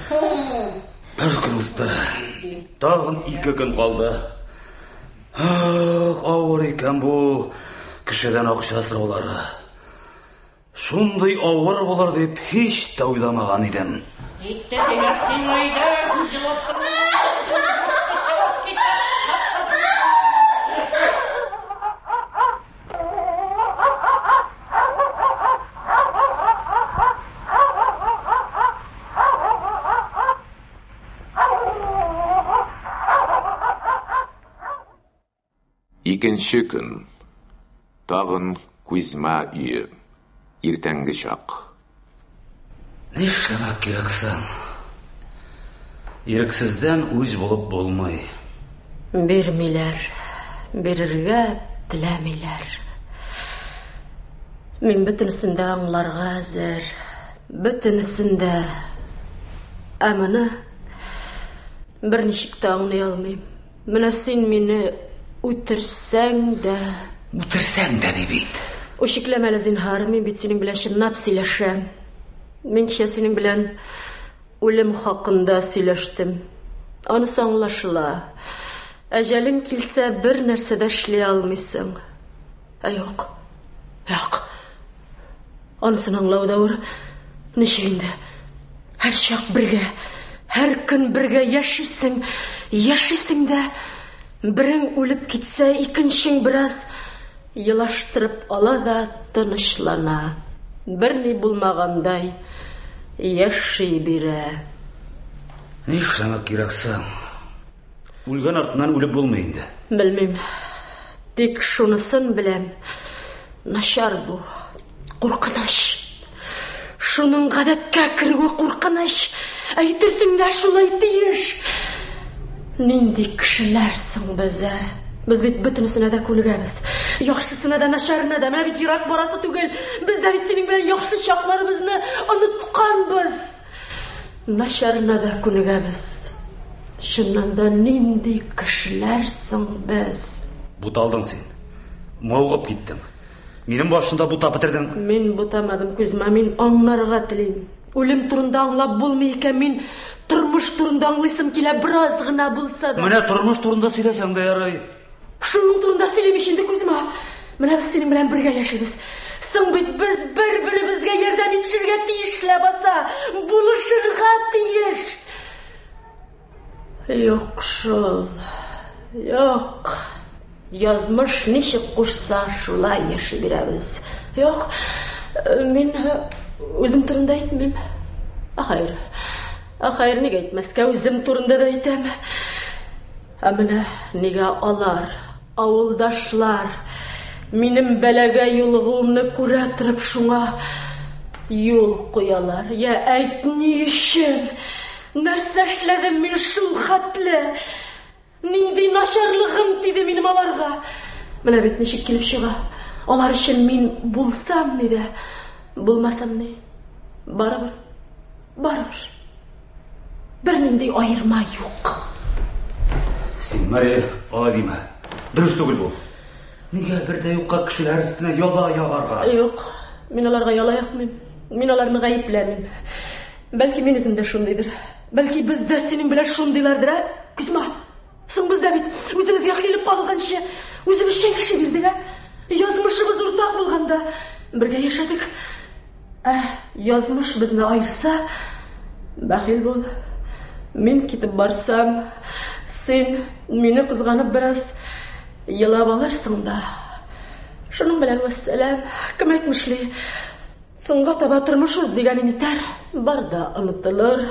Бер көн узды. Тагын ике көн калды. Ах, авыр икән бу кешедән акча сораулары. Шундый авыр булыр дип һич тә уйламаган идем. Китте дигәч, син өйдә чыгып китте. Икенче көн. Тагын Кузьма өе. Иртәнге чак. Нишләмәк кирәк соң? Ирексездән үз булып булмый. Бирмиләр. Бирергә теләмиләр. Мин бөтенесен дә аңларга әзер. Бөтенесен дә. Ә моны берничек тә аңлый алмыйм. Менә син мине үтерсәң дә... Үтерсәң дә ди бит. Үчекләмә әле, зинһар, мин бит синең белән чынлап сөйләшәм. Мин кичә синең белән үлем хакында сөйләштем. Анысы аңлашыла. Әҗәлең килсә, бер нәрсә дә эшли алмыйсың. Ә юк. Юк. Анысын аңлау да авыр. Ничек инде? Һәр чак бергә, һәр көн бергә яшисең, яшисең дә, берең үлеп китсә, икенчең бераз елаштырып ала да тынычлана. Берни булмагандай яши бирә. Нишләмәк кирәк соң? Үлгән артыннан үлеп булмый инде. Белмим. Тик шунысын беләм. Начар бу. Куркыныч. Шуның гадәткә керүе куркыныч. Әйтерсең дә шулай тиеш. Нинди кешеләр соң без, ә? Без бит бөтенесенә дә күнегәбез. Яхшысына да, начарына да. Менә бит ерак барасы түгел. Без дә бит синең белән яхшы чакларыбызны онытканбыз. Начарына да күнегәбез. Чыннан да нинди кешеләр соң без? Буталдың син. Мавыгып киттең. Минем башында бутап бетердең. Мин бутамадым, Кузьма, мин аңларга телим. Үлем турында аңлап булмый икән, мин тормыш турында аңлыйсым килә бераз гына булса да. Менә тормыш турында сөйләсәң дә ярый. Шуның турында сөйлим ич инде, Кузьма. Менә без синең белән бергә яшибез. Соң бит без бер-беребезгә ярдәм итешергә тиеш ләбаса, булышырга тиеш. Юк шул. Юк. Язмыш ничек кушса, шулай яши бирәбез. Юк, мин үзем турында әйтмим. Ә хәер, ә хәер, нигә әйтмәскә, үзем турында да әйтәм. Ә менә нигә алар, авылдашлар, минем бәлагә юлыгуымны күрә торып шуңа юл куялар. Я әйт, ни өчен? Нәрсә эшләдем мин шул хәтле? Нинди начарлыгым тиде минем аларга? Менә бит ничек килеп чыга. Алар өчен мин булсам ни дә, булмасам ни. Барыбер, барыбер. Бернинди аерма юк. Син, Мария, алай димә. Дөрес түгел бу. Нигә бер дә юкка кешеләр өстенә яла ягарга? Юк, мин аларга яла якмыйм. Мин аларны гаепләмим. Бәлки мин үзем дә шундыйдыр. Бәлки без дә синең белән шундыйлардыр, ә? Кузьма, соң без дә бит үзебезгә килеп кагылганчы үзебезчә яши бирдек, ә? Язмышыбыз уртак булганда бергә яшәдек. Ә язмыш безне аерса, бәхил бул. Мин китеп барсам, син мине кызганып бераз елап алырсың да. Шуның белән вәссәлам. Кем әйтмешли, соңга таба тормыш үз дигәнен итәр, бар да онытылыр.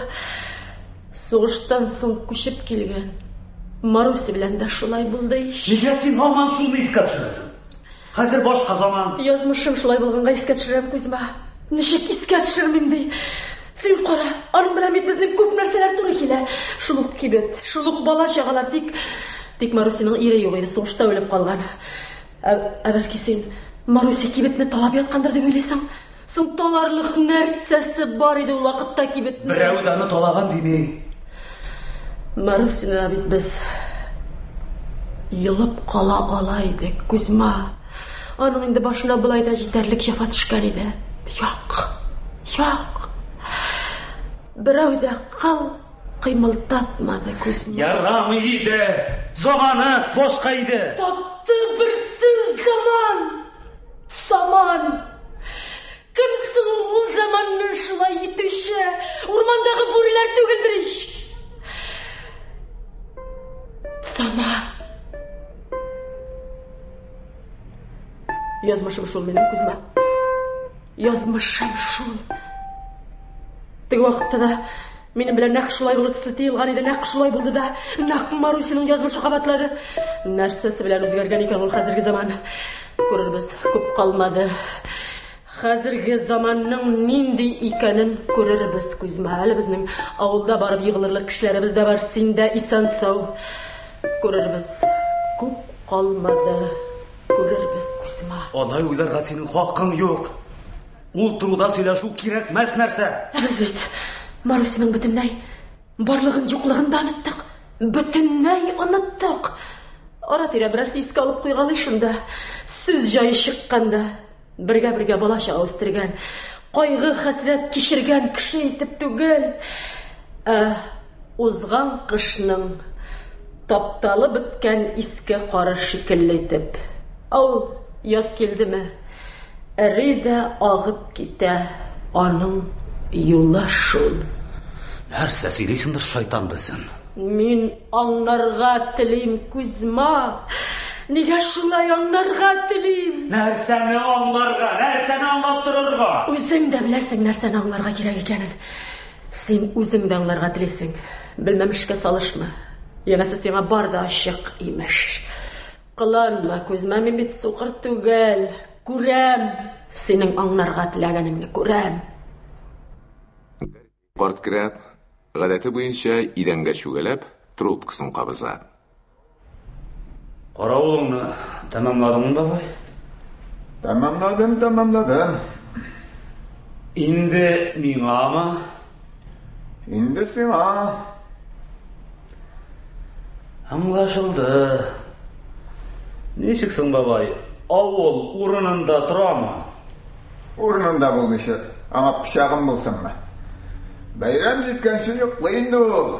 Сугыштан соң күчеп килгән Маруся белән дә шулай булды ич. Нигә син һаман шуны искә төшерәсең? Хәзер башка заман. Язмышым шулай булганга искә төшерәм, Кузьма. Ничек искә төшермим ди. Син кара, аның белән бит безнең күп нәрсәләр туры килә. Шул ук кибет, шул ук бала чагалар, тик тик Марусяның ире юк иде, сугышта үлеп калган. Ә, ә бәлки син Маруся кибетне талап яткандыр дип уйлыйсың? Соң таларлык нәрсәсе бар иде ул вакытта кибетнең? Берәү дә аны талаган дими. Марусина бит без йолып кала ала идек, Кузьма. Аның инде башына болай да җитәрлек җәфа төшкән иде. Юк, юк. Берәү дә кыл кыймылдатмады Кузьма. Ярамый иде. Заманы башка иде. Тапты бер сүз заман. Заман. Кем соң ул заманны шулай итүче? Урмандагы бүреләр түгелдер ич. Заман. Язмышым шул минем, Кузьма. Язмышым шул. Теге вакытта да минем белән нәкъ шулай булыр төсле тоелган иде, нәкъ шулай булды да, нәкъ Марусяның язмышы кабатлады. Нәрсәсе белән үзгәргән икән ул хәзерге заман? Күрербез, күп калмады. Хәзерге заманның нинди икәнен күрербез, Кузьма. Әле безнең авылда барып егылырлык кешеләребез дә бар, син дә исән-сау. Күрербез, күп калмады. Күрербез, Кузьма. Алай уйларга синең хакың юк. Ул турыда сөйләшү кирәкмәс нәрсә. Ә без бит Марусяның бөтенләй барлыгын юклыгын да оныттык. Бөтенләй оныттык. Ара-тирә берәрсе искә алып куйгалый шунда. Сүз җае чыкканда бергә-бергә бала чага үстергән, кайгы хәсрәт кичергән кеше итеп түгел, ә узган кышның тапталып беткән иске кары шикелле итеп. Ә ул яз килдеме, эри дә агып китә, аның юлы шул. Нәрсә сөйлисеңдер, шайтан белсен. Мин аңларга телим, Кузьма. Нигә шулай аңларга телим? Нәрсәне аңларга, нәрсәне аңлап торырга? Үзең дә беләсең нәрсәне аңларга кирәк икәнен. Син үзең дә аңларга телисең. Белмәмешкә салышма. Янәсе сиңа бар да ачык, имеш. Кыланма, Кузьма, мин бит сукыр түгел. Күрәм, синең аңларга теләгәнеңне күрәм. Карт керә, гадәте буенча идәнгә чүгәләп, трубкасын кабыза. Каравылыңны тәмамладыңмы, бабай? Тәмамладым, тәмамладым. Инде миңамы? Инде сиңа. Аңлашылды. Ничек соң, бабай? Авыл урынында торамы? Урынында булмыйча, аңа пычагым булсынмы? Бәйрәм җиткәнче йоклый инде ул.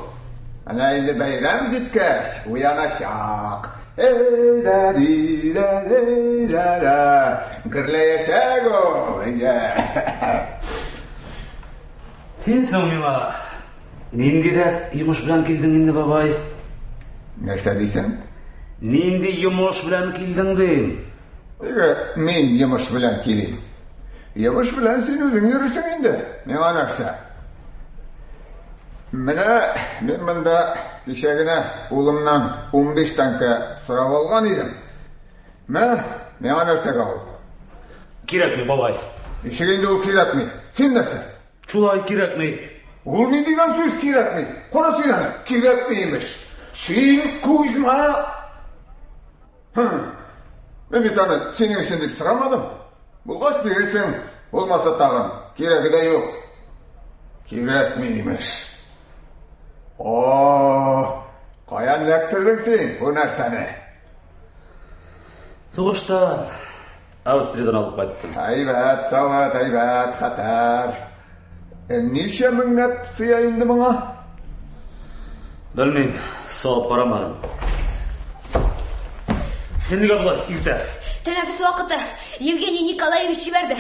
Әнә инде бәйрәм җиткәч, уяначак. Эй да ди да дей да да. Гөрләячәк ул. Әйдә. Син соң миңа ниндирәк йомыш белән килдең инде, бабай? Нәрсә дисең? Нинди йомыш белән килдең дим? Нигә мин йомыш белән килим? Йомыш белән син үзең йөрерсең инде. Миңа нәрсә? Менә мин монда кичә генә улымнан 15 тәңкә сорап алган идем. Мә, миңа нәрсәгә ул? Кирәкми, бабай. Ничек инде ул кирәкми? Син нәрсә? Шулай кирәкми. Ул ни дигән сүз кирәкми? Кара син аны, кирәкми имеш. Син, Кузьма! Мин бит аны синең өчен дип сорамадым. Булгач бирерсең, булмаса тагын, кирәге дә юк. Кирәкми имеш. О, каян эләктердең син бу нәрсәне? Сугыштан, Австриядән алып кайттым. Әйбәт, савыт, әйбәт, хәтәр. Ничә меңләп сыя инде моңа? Белмим, салып карамадым. Син нигә болай иртә? Тәнәфес вакыты. Евгений Николаевич җибәрде.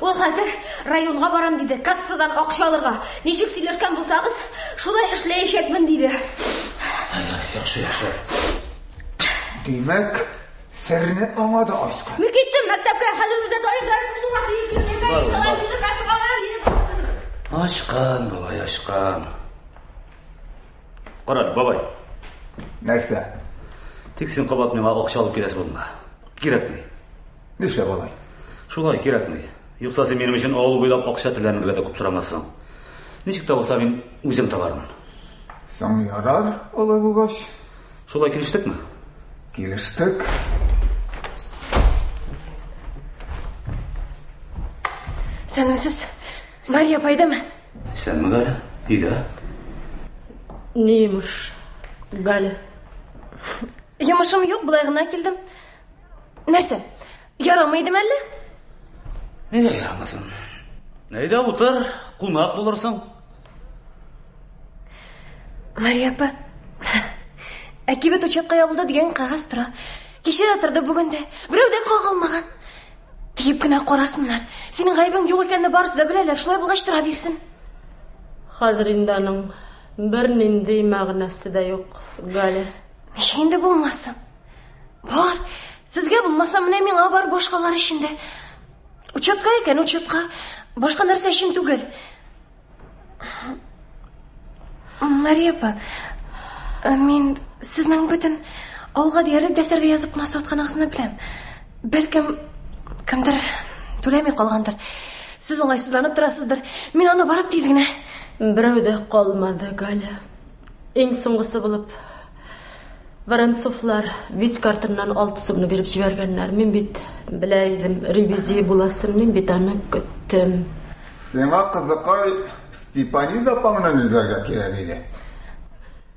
Ул хәзер районга барам диде, кассадан акча алырга. Ничек сөйләшкән булсагыз, шулай эшләячәкмен диде. Яхшы, яхшы. Димәк, серне аңа да ачкан. Мин киттем мәктәпкә, хәзер бездә тарих дәресе булырга тиеш. Евгений Николаевич үзе кассага барам диде. Ачкан, бабай, ачкан. Кара, бабай. Нәрсә? Тик син кабат миңа акча алып киләсе булма. Кирәкми. Нишләп алай? Шулай кирәкми. Юкса син минем өчен авыл буйлап акча теләнергә дә күп сорамассың. Ничек тә булса мин үзем табармын. Соң ярар, алай булгач. Шулай килештекме? Килештек. Исәнмесез. Мария апа өйдәме? Исәнме, Галя? Өйдә. Ни йомыш, Галя? Йомышым юк, болай гына килдем. Нәрсә? Ярамый идеме әллә? Нигә ярамасын? Әйдә утыр, кунак булырсың. Мария апа, ә кибет учетка ябылды дигән кәгазь тора. Кичә дә торды, бүген дә. Берәү дә кагылмаган. Тиеп кенә карасыннар. Синең гаебең юк икәнне барысы да беләләр. Шулай булгач тора бирсен. Хәзер инде аның бернинди мәгънәсе дә юк, Галя. Ничек инде булмасын? Бар. Сезгә булмаса, менә миңа бар, башкалар өчен дә. Учетка икән, учетка. Башка нәрсә өчен түгел. Мария апа, мин сезнең бөтен авылга диярлек дәфтәргә язып кына сатканыгызны беләм. Бәлкем, кемдер түләми калгандыр. Сез уңайсызланып торасыздыр. Мин аны барып тиз генә. Берәү дә калмады, Галя. Иң соңгысы булып Воронцовлар Витька артыннан 6 сумны биреп җибәргәннәр. Мин бит белә идем, ревизия буласын, мин бит аны көттем. Сиңа, кызыкай, Степанида апаңнан эзләргә кирәк иде.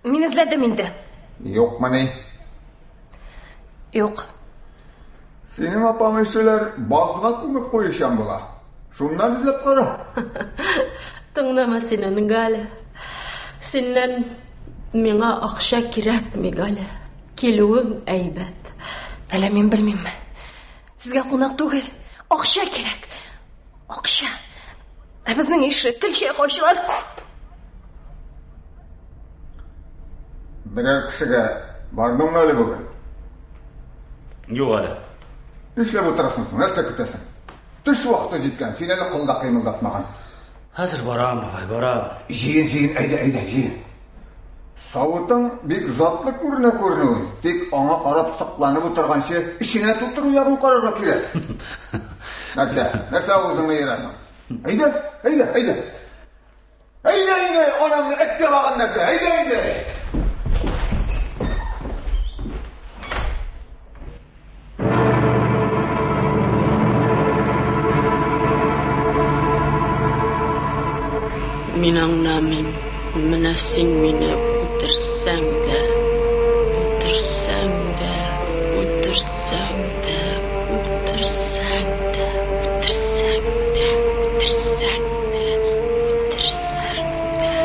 Мин эзләдем инде. Юкмыни? Юк. Синең апаң ишеләр базга күмеп куючан була. Шуннан эзләп кара. Тыңлама син аны, Галя. Синнән миңа акча кирәкми, Галя. Килүең әйбәт. Әллә мин белмимме? Сезгә кунак түгел, акча кирәк. Акча. Ә безнең ише тел чайкаучылар күп. Берәр кешегә бардыңмы әле бүген? Юк әле. Нишләп утырасың соң? Нәрсә көтәсең? Төш вакыты җиткән, син әле кыл да кыймылдатмаган. Хәзер барам, бабай, барам. Җыен, җыен, әйдә, әйдә, җыен. Савытың бик затлы күренә күренүен, тик аңа карап сокланып утырганчы, эченә тутыру ягын карарга кирәк. Нәрсә? Нәрсә авызыңны ерасың? Әйдә, әйдә, әйдә. Әйдә инде, анаңны эт ялаган нәрсә, әйдә инде. Мин аңламыйм. Менә син мине үтерсәң дә, үтерсәң дә, үтерсәң дә, үтерсәң дә, үтерсәң дә, үтерсәң дә, үтерсәң дә.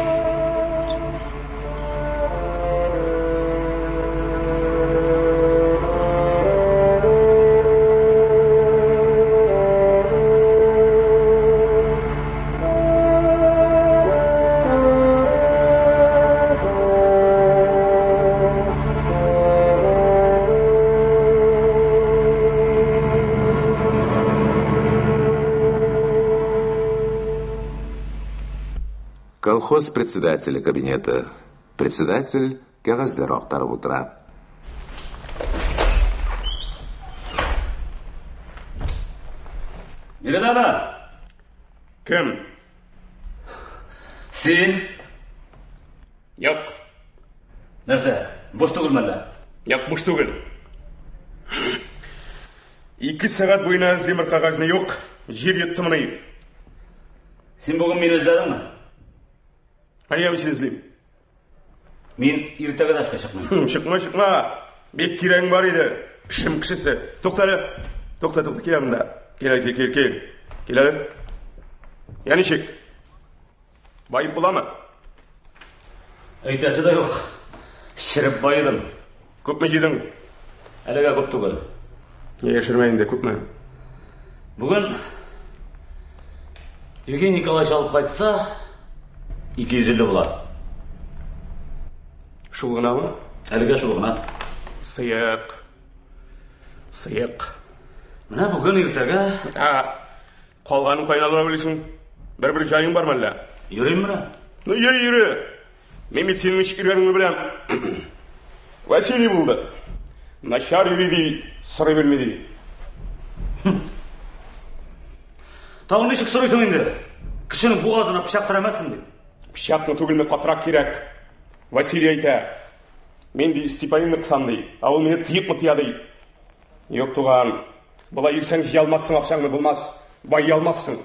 Колхоз председателе кабинеты. Председатель кәгазьләр актарып утыра. Биредәме? Кем? Син? Юк. Нәрсә, буш түгелме әллә? Юк, буш түгел. 2 сәгать буена эзлим бер кәгазьне, юк. Җир йоттымыни? Син бүген мине эзләдеңме? Ә я сине эзлим. Мин иртәгә дә эшкә чыкмыйм. Чыкма, чыкма. Бик кирәгең бар иде. Эшем кешесе. Тукта әле. Тукта, тукта, кил монда. Кил, кил, кил, кил. Кил әле. Я ничек? Баеп буламы? Әйтәсе дә юк. Череп баедым. Күпме җыйдың? Әлегә күп түгел. Яшермә инде, күпме? Бүген Евгений Николаевич алып кайтса, 250 була. Шул гынамы? Әлегә шул гына. Сыек. Сыек. Менә бүген иртәгә. Ә, калганын кайдан алырга уйлыйсың? Бер-бер җаең бармы әллә? Йөрим менә. Ну, йөри, йөри. Мин бит синең ничек йөргәнеңне беләм. Василий булды. Начар йөри ди, сорый белми ди. Тагын ничек сорыйсың инде? Кешенең бугазына пычак терәмәссең бит. Пычакны түгелме, катырак кирәк. Василий әйтә. Мин ди, Степанинны кысам ди. Ә ул мине тыепмы тыя ди. Юк, туган. Болай йөрсәң җыя алмассың акчаңны, булмас. Байый алмассың.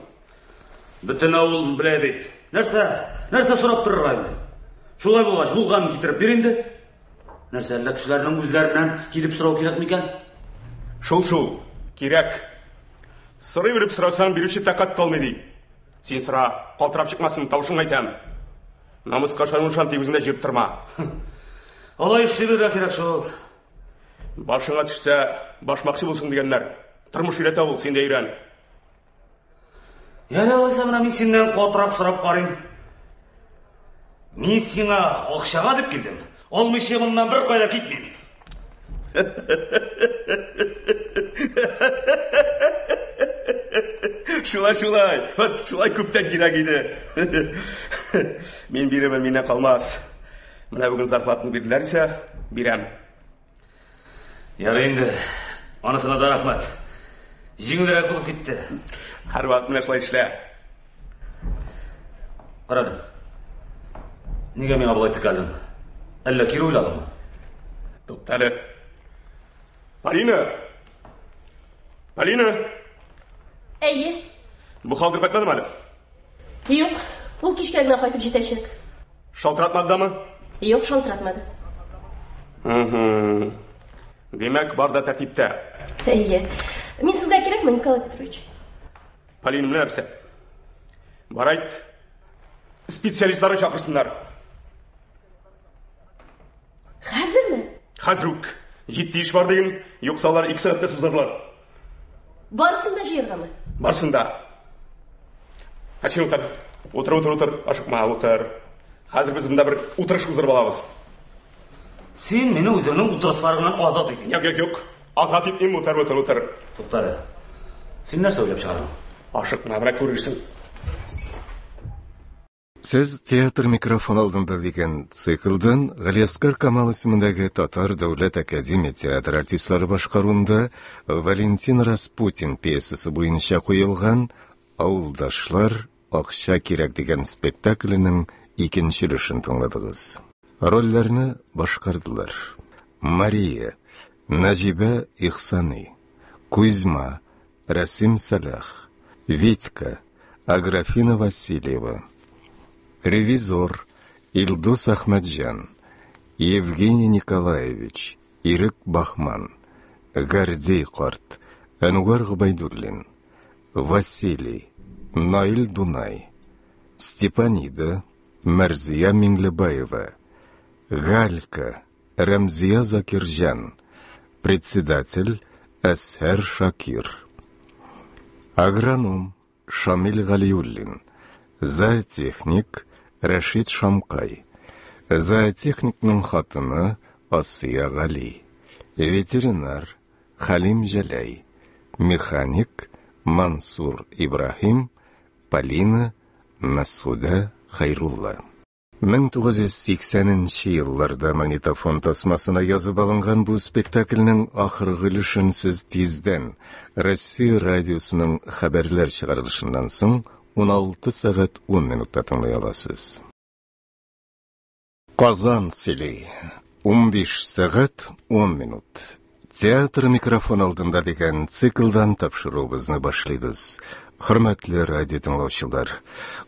Бөтен авыл белә бит. Нәрсә? Нәрсә сорап торырга инде? Шулай булгач, булганын китереп бир инде. Нәрсә, әллә кешеләрнең үзләреннән килеп сорау кирәк микән? Шул шул, кирәк. Сорый белеп сорасаң, бирүче тәкать калмый ди. Син сора, калтырап чыкмасын, тавышың әйтәм. Намуска ышанмышан дип үзеңдә җыеп торма. Алай эшли белергә кирәк шул. Башыңа төшсә, башмакчы булсын дигәннәр. Тормыш өйрәтә ул, син дә өйрән. Ярый алайса менә мин синнән катырак сорап карыйм. Мин сиңа акчага дип килдем. Алмыйча моннан бер кайда китмим. Шулай, шулай. Вот шулай күптән кирәк иде. Мин бирермен, миннән калмас. Менә бүген зарплатаны бирделәр исә, бирәм. Ярый инде. Анысына да рәхмәт. Җиңелрәк булып китте. Һәрвакыт менә шулай эшлә. Кара әле. Нигә миңа болай текәлдең? Әллә кире уйладыңмы? Тукта әле. Полина! Полина! Әйе. Бухгалтер кайтмадымы әле? Юк, ул кичкә генә кайтып җитәчәк. Шалтыратмады дамы? Юк, шалтыратмады. Угу. Димәк, бар да тәртиптә. Әйе. Мин сезгә кирәкме, Николай Петрович? Полина, менә нәрсә. Бар айт, специалистларны чакырсыннар. Хәзерме? Хәзер үк. Җитди эш бар диген, юкса алар 2 сәгатькә сузарлар. Барысын да җыяргамы? Барысын да. Ә син утыр. Утыр, утыр, утыр. Ашыкма, утыр. Хәзер без монда бер утырыш уздырып алабыз. Син мине үзеңнең утырышларыңнан азат ит. Юк, юк, юк. Азат итмим, утыр, утыр, утыр. Тукта әле. Син нәрсә уйлап чыгардың? Ашыкма, менә күрерсең. Сез театр микрофон алдында дигән циклдан Галиәсгар Камал исемендәге Татар дәүләт академия театры артистлары башкаруында Валентин Распутин пьесасы буенча куелган Авылдашлар акча кирәк дигән спектакленең икенче өлешен тыңладыгыз. Рольләрне башкардылар. Мария, Нәҗибә Ихсани, Кузьма, Рәсим Сәлах, Витька, Аграфина Васильева, Ревизор, Илдус Әхмәтҗан, Евгений Николаевич, Ирек Бахман, Гордей карт, Әнвәр Гобәйдуллин, Василий, Наил Дунай, Степанида, Мәрзия Миңлебаева, Галька, Рәмзия Закирҗан, председатель Әсһәр Шакир. Агроном Шамил Галиуллин, зоотехник Рәшит Шамкай, зоотехникның хатыны Асия Гали, ветеринар Хәлим Җәләй, механик Мансур Ибраһим, Полина Мәсгудә Хәйрулла. 1980 нче елларда магнитофон тасмасына язып алынган бу спектакльнең ахыргы өлешен сез тиздән Россия радиосының хәбәрләр чыгарылышыннан соң 16 сәгать 10 минутта тыңлый аласыз. Казан сөйли. 15 сәгать 10 минут. Театр микрофон алдында дигән циклдан тапшыруыбызны башлыйбыз. Хөрмәтле радио тыңлаучылар,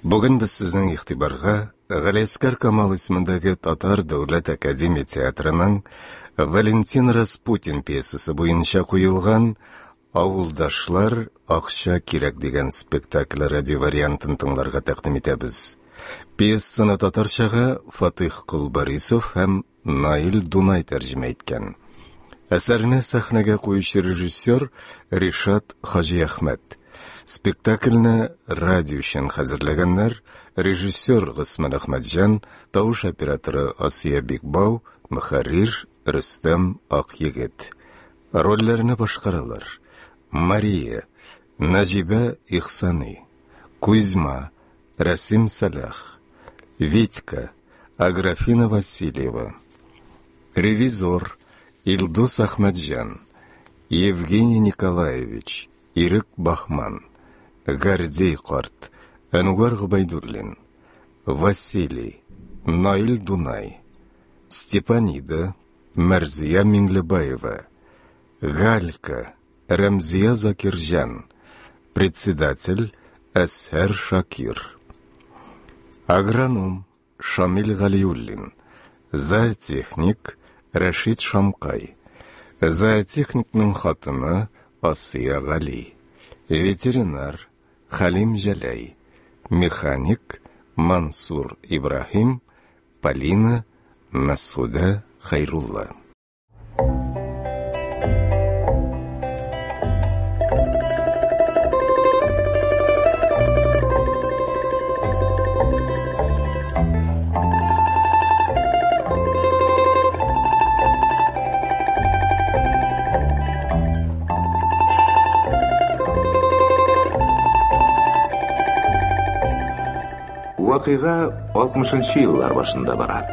бүген без сезнең игътибарга Галиәсгар Камал исемендәге Татар дәүләт академия театрының Валентин Распутин пьесасы буенча куелган Авылдашлар акча кирәк дигән спектакль радио вариантын тыңларга тәкъдим итәбез. Пьесаны татарчага Фатих Колбарисов һәм Наил Дунай тәрҗемә иткән. Әсәрне сәхнәгә куючы режиссер Ришат Хаҗиәхмәт. Спектакльне радио өчен хәзерләгәннәр режиссер Госман Әхмәтҗан, тавыш операторы Асия Бикбау, мөхәррир Рөстәм Акъегет. Рольләрне башкаралар: Мария, Нәҗибә Ихсани, Кузьма, Рәсим Сәлах, Витька, Аграфина Васильева, Ревизор, Илдус Әхмәтҗан, Евгений Николаевич, Ирек Бахман, Гордей карт, Әнвәр Гобәйдуллин, Василий, Наил Дунай, Степанида, Мәрзия Миңлебаева, Галька, Рәмзия Закирҗан, председатель Әсһәр Шакир. Агроном Шамил Галиуллин. Зоотехник Рәшит Шамкай. Зоотехникның хатыны Асия Гали. Ветеринар Хәлим Җәләй. Механик Мансур Ибраһим, Полина Мәсгудә Хәйрулла. Вакыйга 60 еллар башында бара.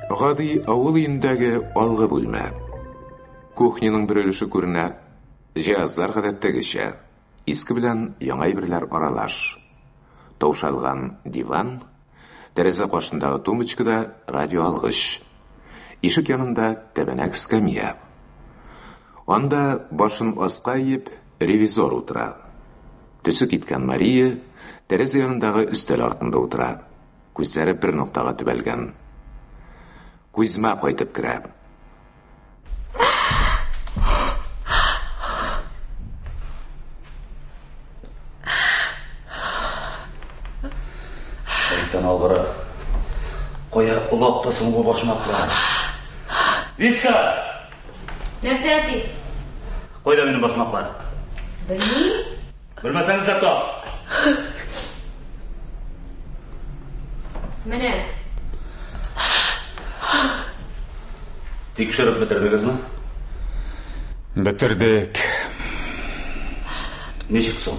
Гади авыл өендәге алгы бүлмә. Кухняның бер өлеше күренә. Җиһазлар гадәттәгечә. Иске белән яңа әйберләр аралаш. Таушалган диван, тәрәзә каршындагы тумбочкада радиоалгыч. Ишек янында тәбәнәк скамья. Анда башын аска иеп ревизор утыра. Төсе киткән Мария тәрәзә янындагы өстәл артында утыра. Күзләре бер ноктага төбәлгән. Кузьма кайтып керә. Шайтан алгыры. Кая олакты соң бу башмаклар? Витька! Нәрсә, әти? Кайда минем башмаклар? Белмим. Белмәсәң эзләп тап. Менә. Тикшереп бетердегезме? Бетердек. Ничек соң?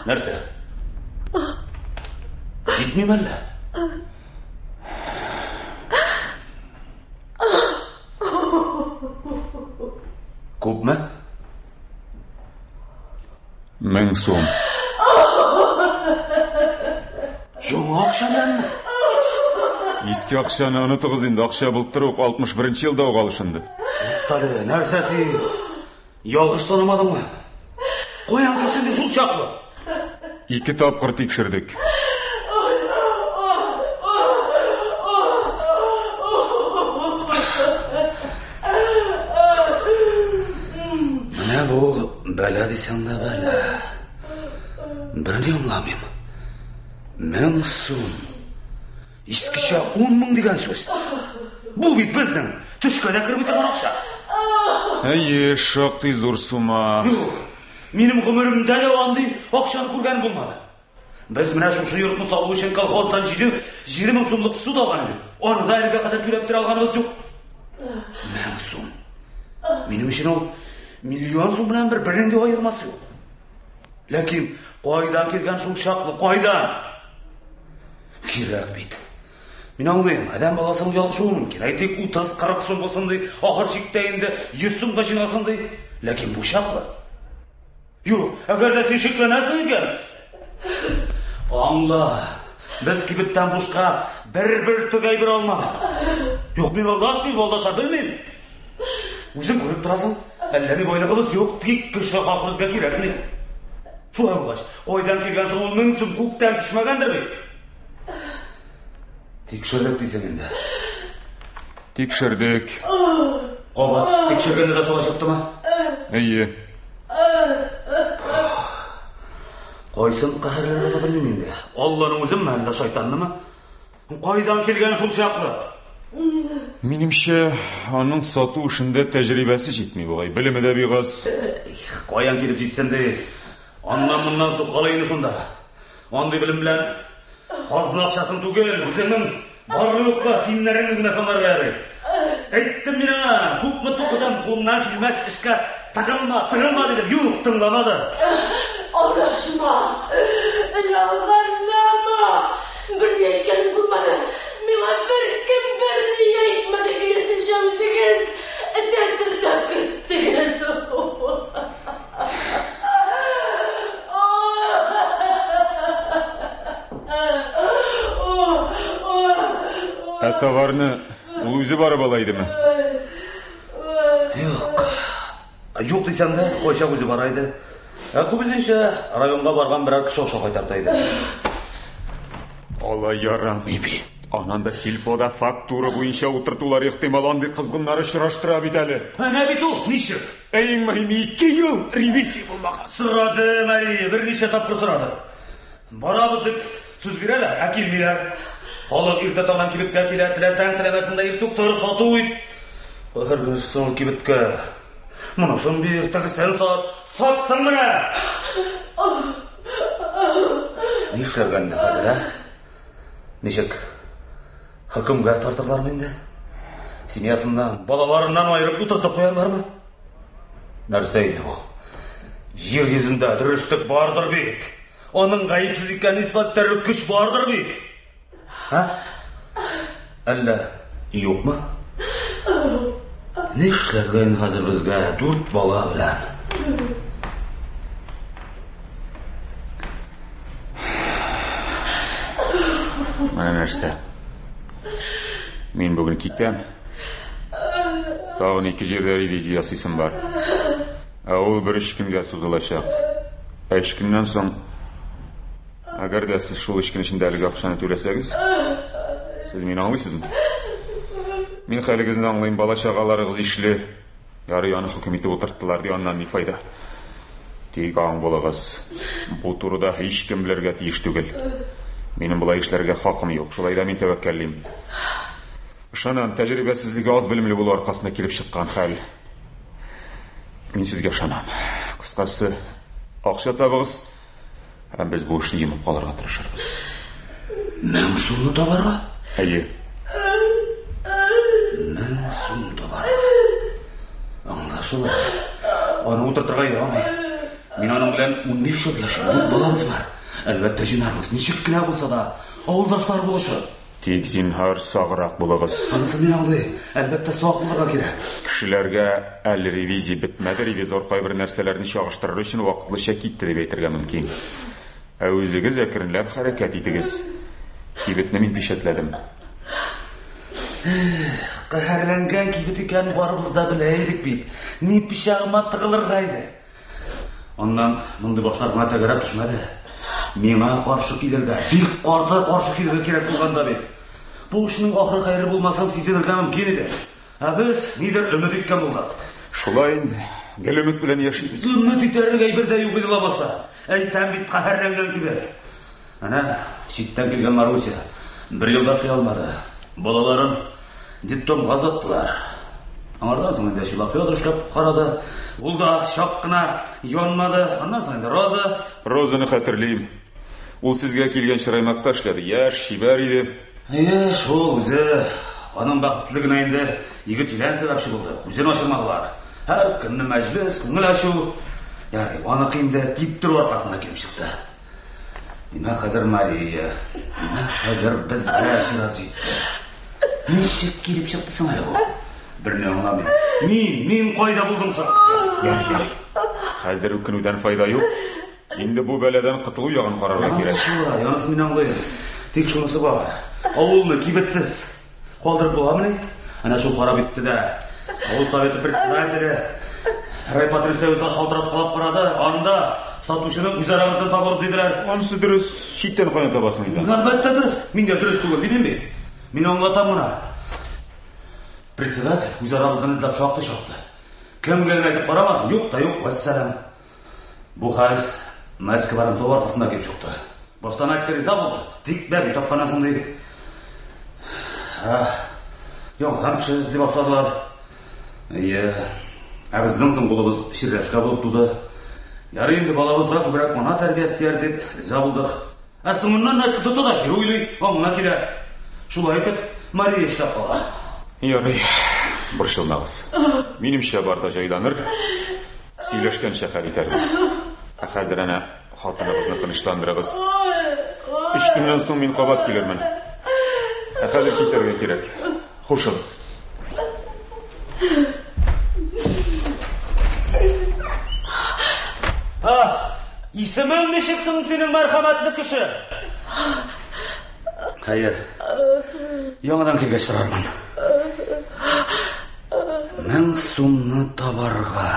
Нәрсә? Җитмиме әллә? Күпме? 1000 сум. Яңа акча беләнме? Иске акчаны онытыгыз инде, акча былтыр ук 61 елда ук алышынды. Туктале, нәрсә син? Ялгыш санамадыңмы? Каян килсен шул чаклы? Ике тапкыр тикшердек. Менә бу бәла дисәң дә бәла. Берни аңламыйм. 1000 сум. Искечә 10 мең дигән сүз. Бу бит безнең төшкә дә керми торган акча. Әйе, шактый зур сума. Юк, минем гомеремдә дә андый акчаны күргән булмады. Без менә шушы йортны салу өчен колхоздан 7 мең сумлык суд алган идек. Аны да әлегә кадәр түләп бетерә алганыбыз юк. 1000 сум. Минем өчен ул миллион сум белән бер бернинди аермасы юк. Ләкин кайдан килгән шул чаклы, кайдан? Кирәк бит. Мин аңлыйм, адәм баласының ялгышуы мөмкин. Әйтик, 30-40 сум булсын ди, ахыр чиктә инде 100 сумга җыйналсын ди. Ләкин бу чаклы. Юк, әгәр дә син шикләнәсең икән, аңла. Без кибеттән бушка бер-бер төк әйбер алмадык. Юк, мин алдашмыйм, алдаша белмим. Үзең күреп торасың, әллә ни байлыгыбыз юк, тик кеше хакы безгә кирәкми. Шулай булгач, кайдан килгән соң ул 1000 сум күктән төшмәгәндер бит? Тикшердек дисең инде. Тикшердек. Кабат тикшергәндә дә шулай чыктымы? Әйе. Кайсын каһәрләргә дә белмим инде. Алланың үзенме, әллә шайтаннымы? Кайдан килгән шул чаклы? Минемчә, аның сату эшендә тәҗрибәсе җитми бугай, белеме дә бик аз. Каян килеп җитсен ди? Аннан-моннан суккалый инде шунда. Андый белем белән казна акчасын түгел, үзеңнең барлы-юклы тиеннәреңне генә санарга ярый. Әйттем мин аңа, күпме тукыдым, кулыннан килмәс эшкә тыгылма, тыгылма дидем. Юк, тыңламады. Алдашма! Ялганлама! Берни әйткәнем булмады. Миңа беркем берни әйтмәде, киресенчә үзегез этә-төртә керттегез. Ә товарны ул үзе барып ала идеме? Юк. Юк дисәм дә, кайчак үзе бара иде. Ә күбесенчә районга барган берәр кеше аша кайтарта иде. Алай ярамый бит. Аннан да сельпода фактура буенча утыртулар ихтимал, андый кызгыннар очраштыра бит әле. Әнә бит ул, ничек? Ә иң мөһиме, ике ел ревизия булмаган. Сорады Мария, берничә тапкыр сорады. Барабыз дип сүз бирәләр, ә килмиләр. Халык иртә таңнан кибеткә килә, теләсәң, теләмәсәң дә иртүк тор, сату ит. Каһәрле соң кибеткә. Монысын бир, тегесен сат. Саттың менә! Нишләргә инде хәзер, ә? Ничек? Хөкемгә тартырлармы инде? Семьясыннан, балаларыннан аерып утыртып куярлармы? Нәрсә инде бу? Җир йөзендә дөреслек бардыр бит. Аның гаепсез икәнен исбат итәрлек көч бардыр бит. Һа? Әллә юкмы? Нишләргә инде хәзер безгә дүрт бала белән? Менә нәрсә. Мин бүген китәм. Тагын ике җирдә ревизия ясыйсым бар. Ә ул бер өч көнгә сузылачак. Ә өч көннән соң, әгәр дә сез шул өч көн эчендә әлеге акчаны түләсәгез, сез мине аңлыйсызмы? Мин хәлегезне аңлыйм, бала-чагаларыгыз ишле. Ярый, аны хөкем итеп утырттылар, ди, аннан ни файда? Тик аң булыгыз. Бу турыда һичкем белергә тиеш түгел. Минем болай эшләргә хакым юк, шулай да мин тәвәккәллим. Ышанам, тәҗрибәсезлеге аз белемле булу аркасында килеп чыккан хәл. Мин сезгә ышанам. Кыскасы, акча табыгыз, һәм без бу эшне йомып калырга тырышырбыз. Мең сумны табарга? Әйе. Мең сум табарга. Аңлашыла. Аны утыртырга ярамый. Мин аның белән 15 ел яшим, дүрт балабыз бар. Әлбәттә, җыйнарбыз. Ничек кенә булса да, авылдашлар булышып. Тик зинһар саграк булыгыз. Анысын мин аңлыйм. Әлбәттә, сак булырга кирәк. Кешеләргә әле ревизия бетмәде, ревизор кайбер нәрсәләрне чагыштырыр өчен вакытлыча китте дип әйтергә мөмкин. Ә үзегез әкренләп хәрәкәт итегез. Кибетне мин пичәтләдем. Эх, каһәрләнгән кибет икәнен барыбыз да белә идек бит. Ни пычагыма тыгылырга иде. Аннан мондый башлар гына тәгәрәп төшмәде. Миңа каршы килергә, бик каты каршы килергә кирәк булган да бит. Бу эшнең ахыры хәерле булмасын сизенергә мөмкин иде. Ә без нидер өмет иткән булдык. Шулай инде. Гел өмет белән яшибез. Өмет итәрлек әйбер дә юк иде лабаса. Әйтәм бит, каһәрләнгән кибет. Әнә, читтән килгән Маруся бер ел да эшли алмады. Балаларын детдомга озаттылар. Аңардан соң инде Шила Федор эшләп карады. Ул да чак кына янмады. Аннан соң инде Роза. Розаны хәтерлим. Ул сезгә килгәнче раймакта эшләде. Яшь, чибәр иде. Әйе, шул үзе. Аның бәхетсезлегенә инде егет җилән сәбәпче булды. Күзен ачырмадылар. Һәр көнне мәҗлес, күңел ачу. Ярый, аныкы инде типтерү аркасында килеп чыкты. Димәк, хәзер Мария. Димәк, хәзер безгә чират җитте. Ничек килеп чыкты соң әле бу? Берни аңламыйм. Мин, мин кайда булдым соң? Ярый, ярый. Хәзер үкенүдән файда юк. Инде бу бәладән котылу ягын карарга кирәк. Янысы шулай, янысы мин аңлыйм. Тик шунысы бар. Авылны кибетсез калдырып буламыни? Әнә шул харап итте дә. Авыл советы председателе райпотребсоюзга шалтыраткалап карады. Анда сатучыны үз арагыздан табыгыз диделәр. Анысы дөрес, читтән каян табасың инде? Әлбәттә дөрес. Мин дә дөрес түгел димим бит. Мин аңлатам гына. Председатель үз арабыздан эзләп шактый чапты. Кемгә генә әйтеп карамасын, юк та юк, вәссәлам. Бу хәл Надька Воронцова аркасында килеп чыкты. Башта Надька риза булды, тик бәби тапканнан соң ди. Яңадан кеше эзли башладылар. Әйе, ә безнең соң кулыбыз чирләшкә булып туды. Ярый инде балабызга күбрәк ана тәрбиясе тияр дип риза булдык. Ә соңыннан Надька тота да кире уйлый, аңына килә. Шулай итеп, Мария эшләп кала. Ярый, борчылмагыз. Минемчә, бар да җайланыр. Сөйләшкәнчә хәл итәрбез. Ә хәзер әнә хатыныгызны тынычландырыгыз. Өч көннән соң мин кабат килермен. Ә хәзер китәргә кирәк. Хушыгыз. Исемең ничек соң синең, мәрхәмәтле кеше? Хәер, Яңадан килгәч сорармын. 1000 сумны табарга.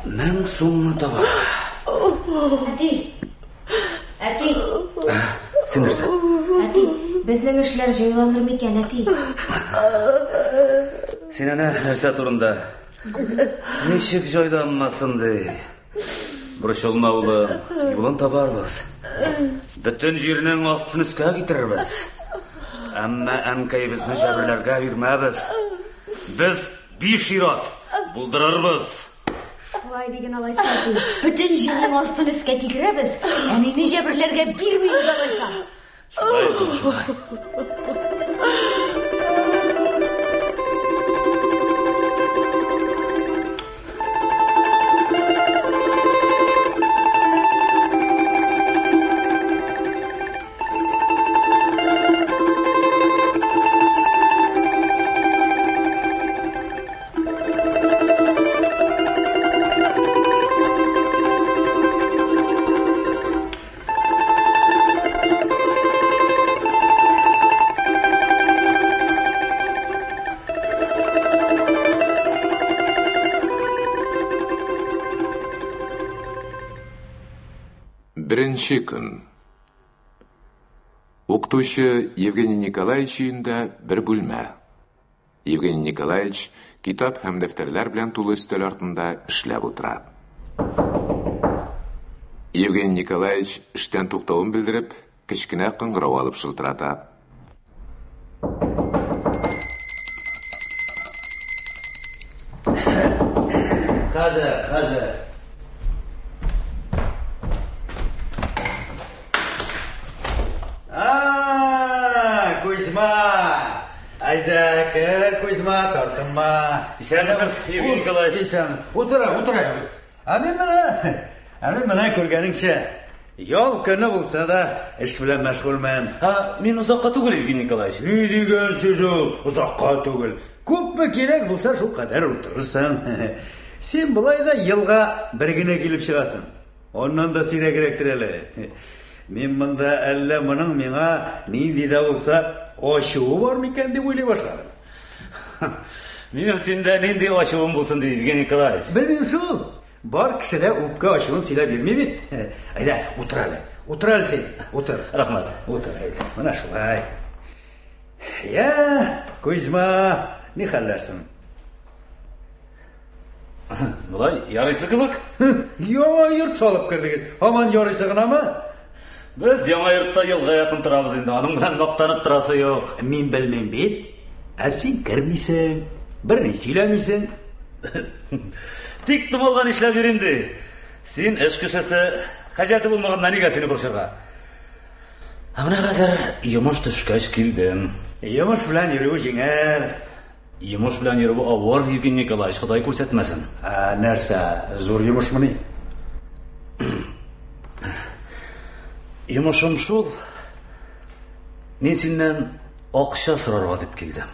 1000 сумны табарга. Әти! Әти! Син нәрсә? Әти, безнең эшләр җайланыр микән, әти? Син әнә нәрсә турында? Ничек җайланмасын ди? Борчылма, улым, юлын табарбыз. Бөтен җирнең астын өскә китерербез. Әмма әнкәебезне җәберләргә бирмәбез. Без биш ир-ат булдырырбыз. Шулай диген алайса, әти. Бөтен җирнең астын өскә китерәбез, әнине җәберләргә бирмибез алайса. Шулай, улым, шулай. Беренче көн. Укытучы Евгений Николаевич өендә бер бүлмә. Евгений Николаевич китап һәм дәфтәрләр белән тулы өстәл артында эшләп утыра. Евгений Николаевич эштән туктавын белдереп, кечкенә кыңгырау алып шылтырата. Хәзер, хәзер. А, Кузьма! Әйдә, кер, Кузьма, тартынма. Исәнмесез, Евгений Николаевич. Исән. Утыра, утыра. Ә мин менә, ә мин менә күргәнеңчә, ял көне булса да, эш белән мәшгульмен. Ә, мин озакка түгел, Евгений Николаевич. Ни дигән сүз ул, озакка түгел. Күпме кирәк булса, шул кадәр утырырсың. Син болай да елга бер генә килеп чыгасың. Аннан да сирәгрәктер әле. Мин монда әллә моның миңа нинди дә булса ачуы бар микән дип уйлый башладым. Минем синдә нинди ачуым булсын ди, Евгений Николаевич. Белмим шул. Бар кеше дә үпкә ачуын сөйләп бирми бит. Әйдә, утыр әле. Утыр әле син. Утыр. Рәхмәт. Утыр, әйдә. Менә шулай. Я, Кузьма, ни хәлләрсең? Болай ярыйсы кебек. Яңа йорт салып кердегез. Һаман ярыйсы гынамы? Без яңа йортта елга якын торабыз инде. Аның белән мактанып торасы юк. Мин белмим бит. Ә син кермисең, берни сөйләмисең. Тик томалган эшләп йөрим ди. Син эш кешесе, хаҗәте булмаганда нигә сине борчырга? Ә менә хәзер йомыш төшкәч килдем. Йомыш белән йөрүе җиңел. Йомыш белән йөрүе авыр, Евгений Николаевич, Ходай күрсәтмәсен. Ә, нәрсә, зур йомышмыни? Йомышым шул. Мин синнән акча сорарга дип килдем.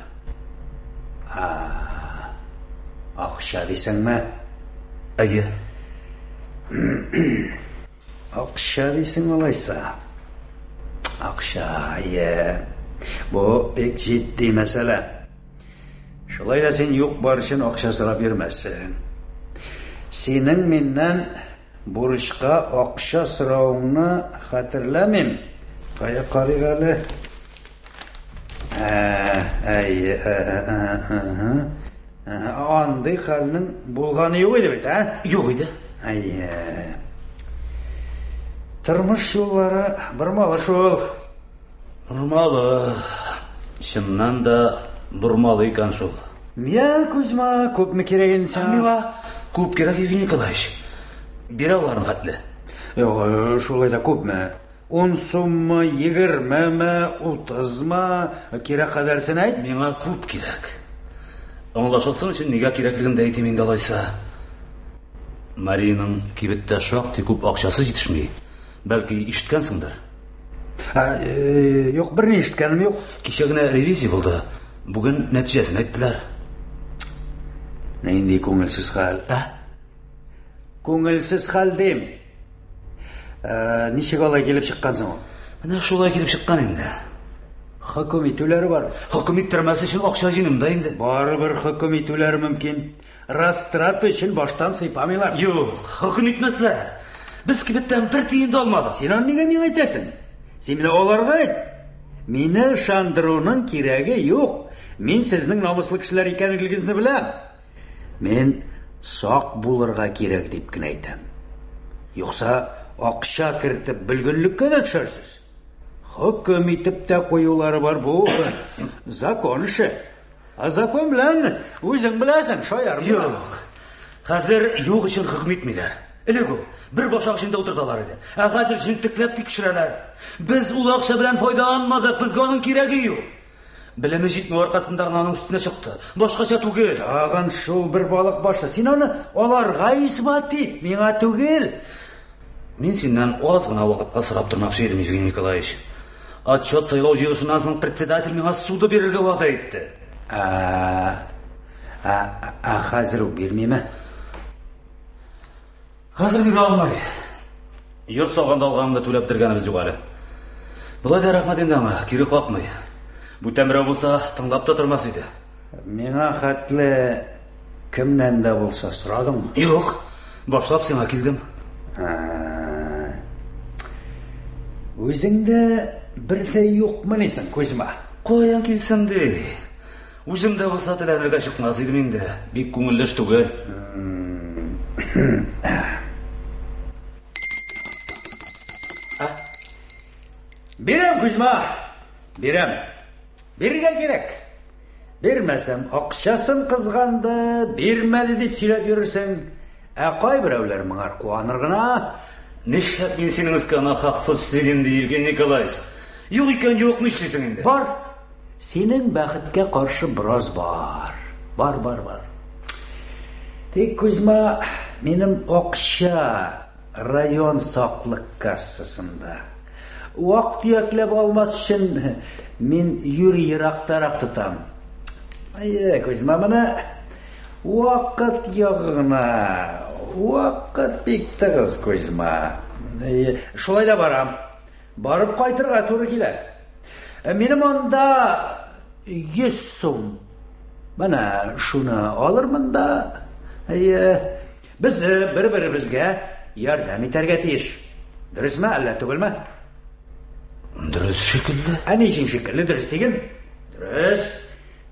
Ә, акча дисеңме? Әйе. Акча дисең алайса. Акча, әйе. Бу бик җитди мәсьәлә. Шулай да син юк бар өчен акча сорап йөрмәссең. Синең миннән бурычка акча соравыңны хәтерләмим. Кая карыйк әле? Әйе, андый хәлнең булганы юк иде бит, ә? Юк иде. Әйе. Тормыш юллары бормалы шул. Бормалы. Чыннан да бормалы икән шул. Я, Кузьма, күпме кирәк инде сиңа? Миңа күп кирәк, Евгений Николаевич. Бирә аларын хәтле. Юк, шулай да күпме? 10 суммы, 20-ме, 30-мы? Кирәк кадәрсен әйт. Миңа күп кирәк. Аңлашылсын өчен нигә кирәклеген дә әйтим инде алайса. Маринаның кибеттә шактый күп акчасы җитешми. Бәлки ишеткәнсеңдер. Ә, юк, берни ишеткәнем юк. Кичә генә ревизия булды. Бүген нәтиҗәсен әйттеләр. Нинди күңелсез хәл? Ә? Күңелсез хәл дим. Ничек алай килеп чыккан соң ул? Менә шулай килеп чыккан инде. Хөкем итүләре бар. Хөкем иттермәс өчен акча җыйным да инде. Барыбер хөкем итүләре мөмкин. Растрата өчен баштан сыйпамыйлар. Юк, хөкем итмәсләр. Без кибеттән бер тиен дә алмадык. Син аны нигә миңа әйтәсең? Син менә аларга әйт. Мине ышандыруның кирәге юк. Мин сезнең намуслы кешеләр икәнлегегезне беләм. Мин сак булырга кирәк дип кенә әйтәм. Юкса акча кертеп бөлгенлеккә дә төшәрсез. Хөкем итеп тә куюлары бар бу. Закон эше. Ә закон белән үзең беләсең, шаярма. Юк. Хәзер юк өчен хөкем итмиләр. Элек ул бер башак эчендә утырталар иде. Ә хәзер җентекләп тикшерәләр. Без ул акча белән файдаланмадык, безгә аның кирәге юк. Белеме җитмәү аркасында гына аның өстенә чыкты. Башкача түгел. Тагын шул бер балык башы. Син аны аларга исбат ит, миңа түгел. Мин синнән аз гына вакытка сорап тормакчы идем, Евгений Николаевич. Отчет сайлау җыелышыннан соң председатель миңа суды бирергә вәгъдә итте. Ә, ә, ә хәзер үк бирмиме? Хәзер бирә алмый. Йорт салганда алганын да түләп бетергәнебез юк әле. Болай да рәхмәт инде аңа, кире какмый. Бүтән берәү булса, тыңлап та тормас иде. Миңа хәтле кемнән дә булса сорадыңмы? Юк. Башлап сиңа килдем. Үзеңдә бер дә юкмыни соң, Кузьма? Каян килсен ди? Үзем дә булса теләнергә чыкмас идем инде. Бик күңелле эш түгел. Бирәм, Кузьма. Бирәм. Бирергә кирәк. Бирмәсәм, акчасын кызганды, бирмәде дип сөйләп йөрерсең. Ә кайберәүләр моңар куаныр гына. Нишләп мин синең өскә нахак сүз сөйлим ди, Евгений Николаевич? Юк икән, юк, нишлисең инде? Бар. Синең бәхеткә каршы бераз бар. Бар, бар, бар. Тик, Кузьма, минем акча район саклык кассасында. Вак-төякләп алмас өчен мин юри ерактарак тотам. Әйе, Кузьма, менә вакыт ягы гына. Вакыт бик тыгыз, Кузьма. Әйе, шулай да барам. Барып кайтырга туры килә. Э, минем анда 100 сум. Менә шуны алырмын да. Әйе, без э, бер-беребезгә ярдәм итәргә тиеш. Дөресме, әллә түгелме? Дөрес шикелле. Ә ни өчен шикелле дөрес диген? Дөрес.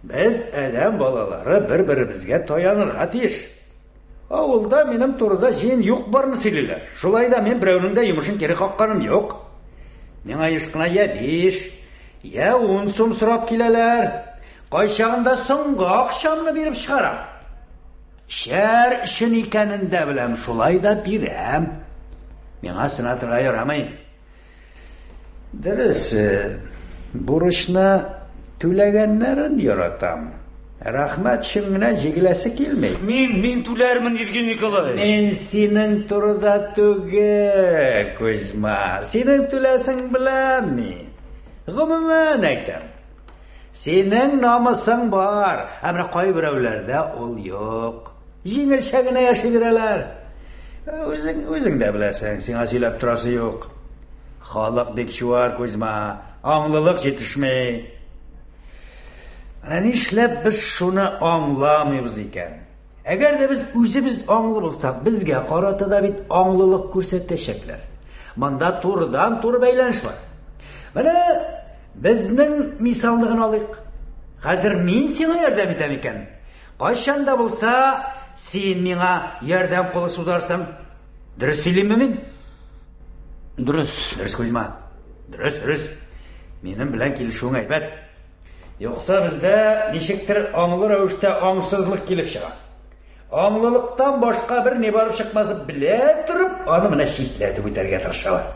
Без адәм балалары бер-беребезгә таянырга тиеш. Авылда минем турыда җыен юк барны сөйлиләр. Шулай да мин берәүнең дә йомышын кире какканым юк. Миңа еш кына я 5, я 10 сум сорап киләләр. Кайчагында соңгы акчамны биреп чыгарам. Шәр өчен икәнен дә беләм, шулай да бирәм. Миңа сынатырга ярамый. Дөрес, бурычны түләгәннәрен яратам. Рәхмәт өчен генә җигеләсе килми. Мин, мин түләрмен, Евгений Николаевич. Мин синең турыда түгел, Кузьма. Синең түләсең беләм мин. Гомумән әйтәм. Синең намусың бар, ә менә кайберәүләрдә ул юк. Җиңелчә генә яши бирәләр. Үзең, үзең дә беләсең, сиңа сөйләп торасы юк. Халык бик чуар, Кузьма, аңлылык җитешми. Менә нишләп без шуны аңламыйбыз икән? Әгәр дә без үзебез аңлы булсак, безгә карата да бит аңлылык күрсәтәчәкләр. Монда турыдан-туры бәйләнеш бар. Менә безнең мисалны гына алыйк. Хәзер мин сиңа ярдәм итәм икән. Кайчан да булса, син миңа ярдәм кулы сузарсың. Дөрес сөйлимме мин? Дөрес. Дөрес, Кузьма. Дөрес, дөрес. Минем белән килешүең әйбәт. Юкса бездә ничектер аңлы рәвештә аңсызлык килеп чыга. Аңлылыктан башка бер ни барып чыкмасын белә торып, аны менә читләтеп үтәргә тырышалар.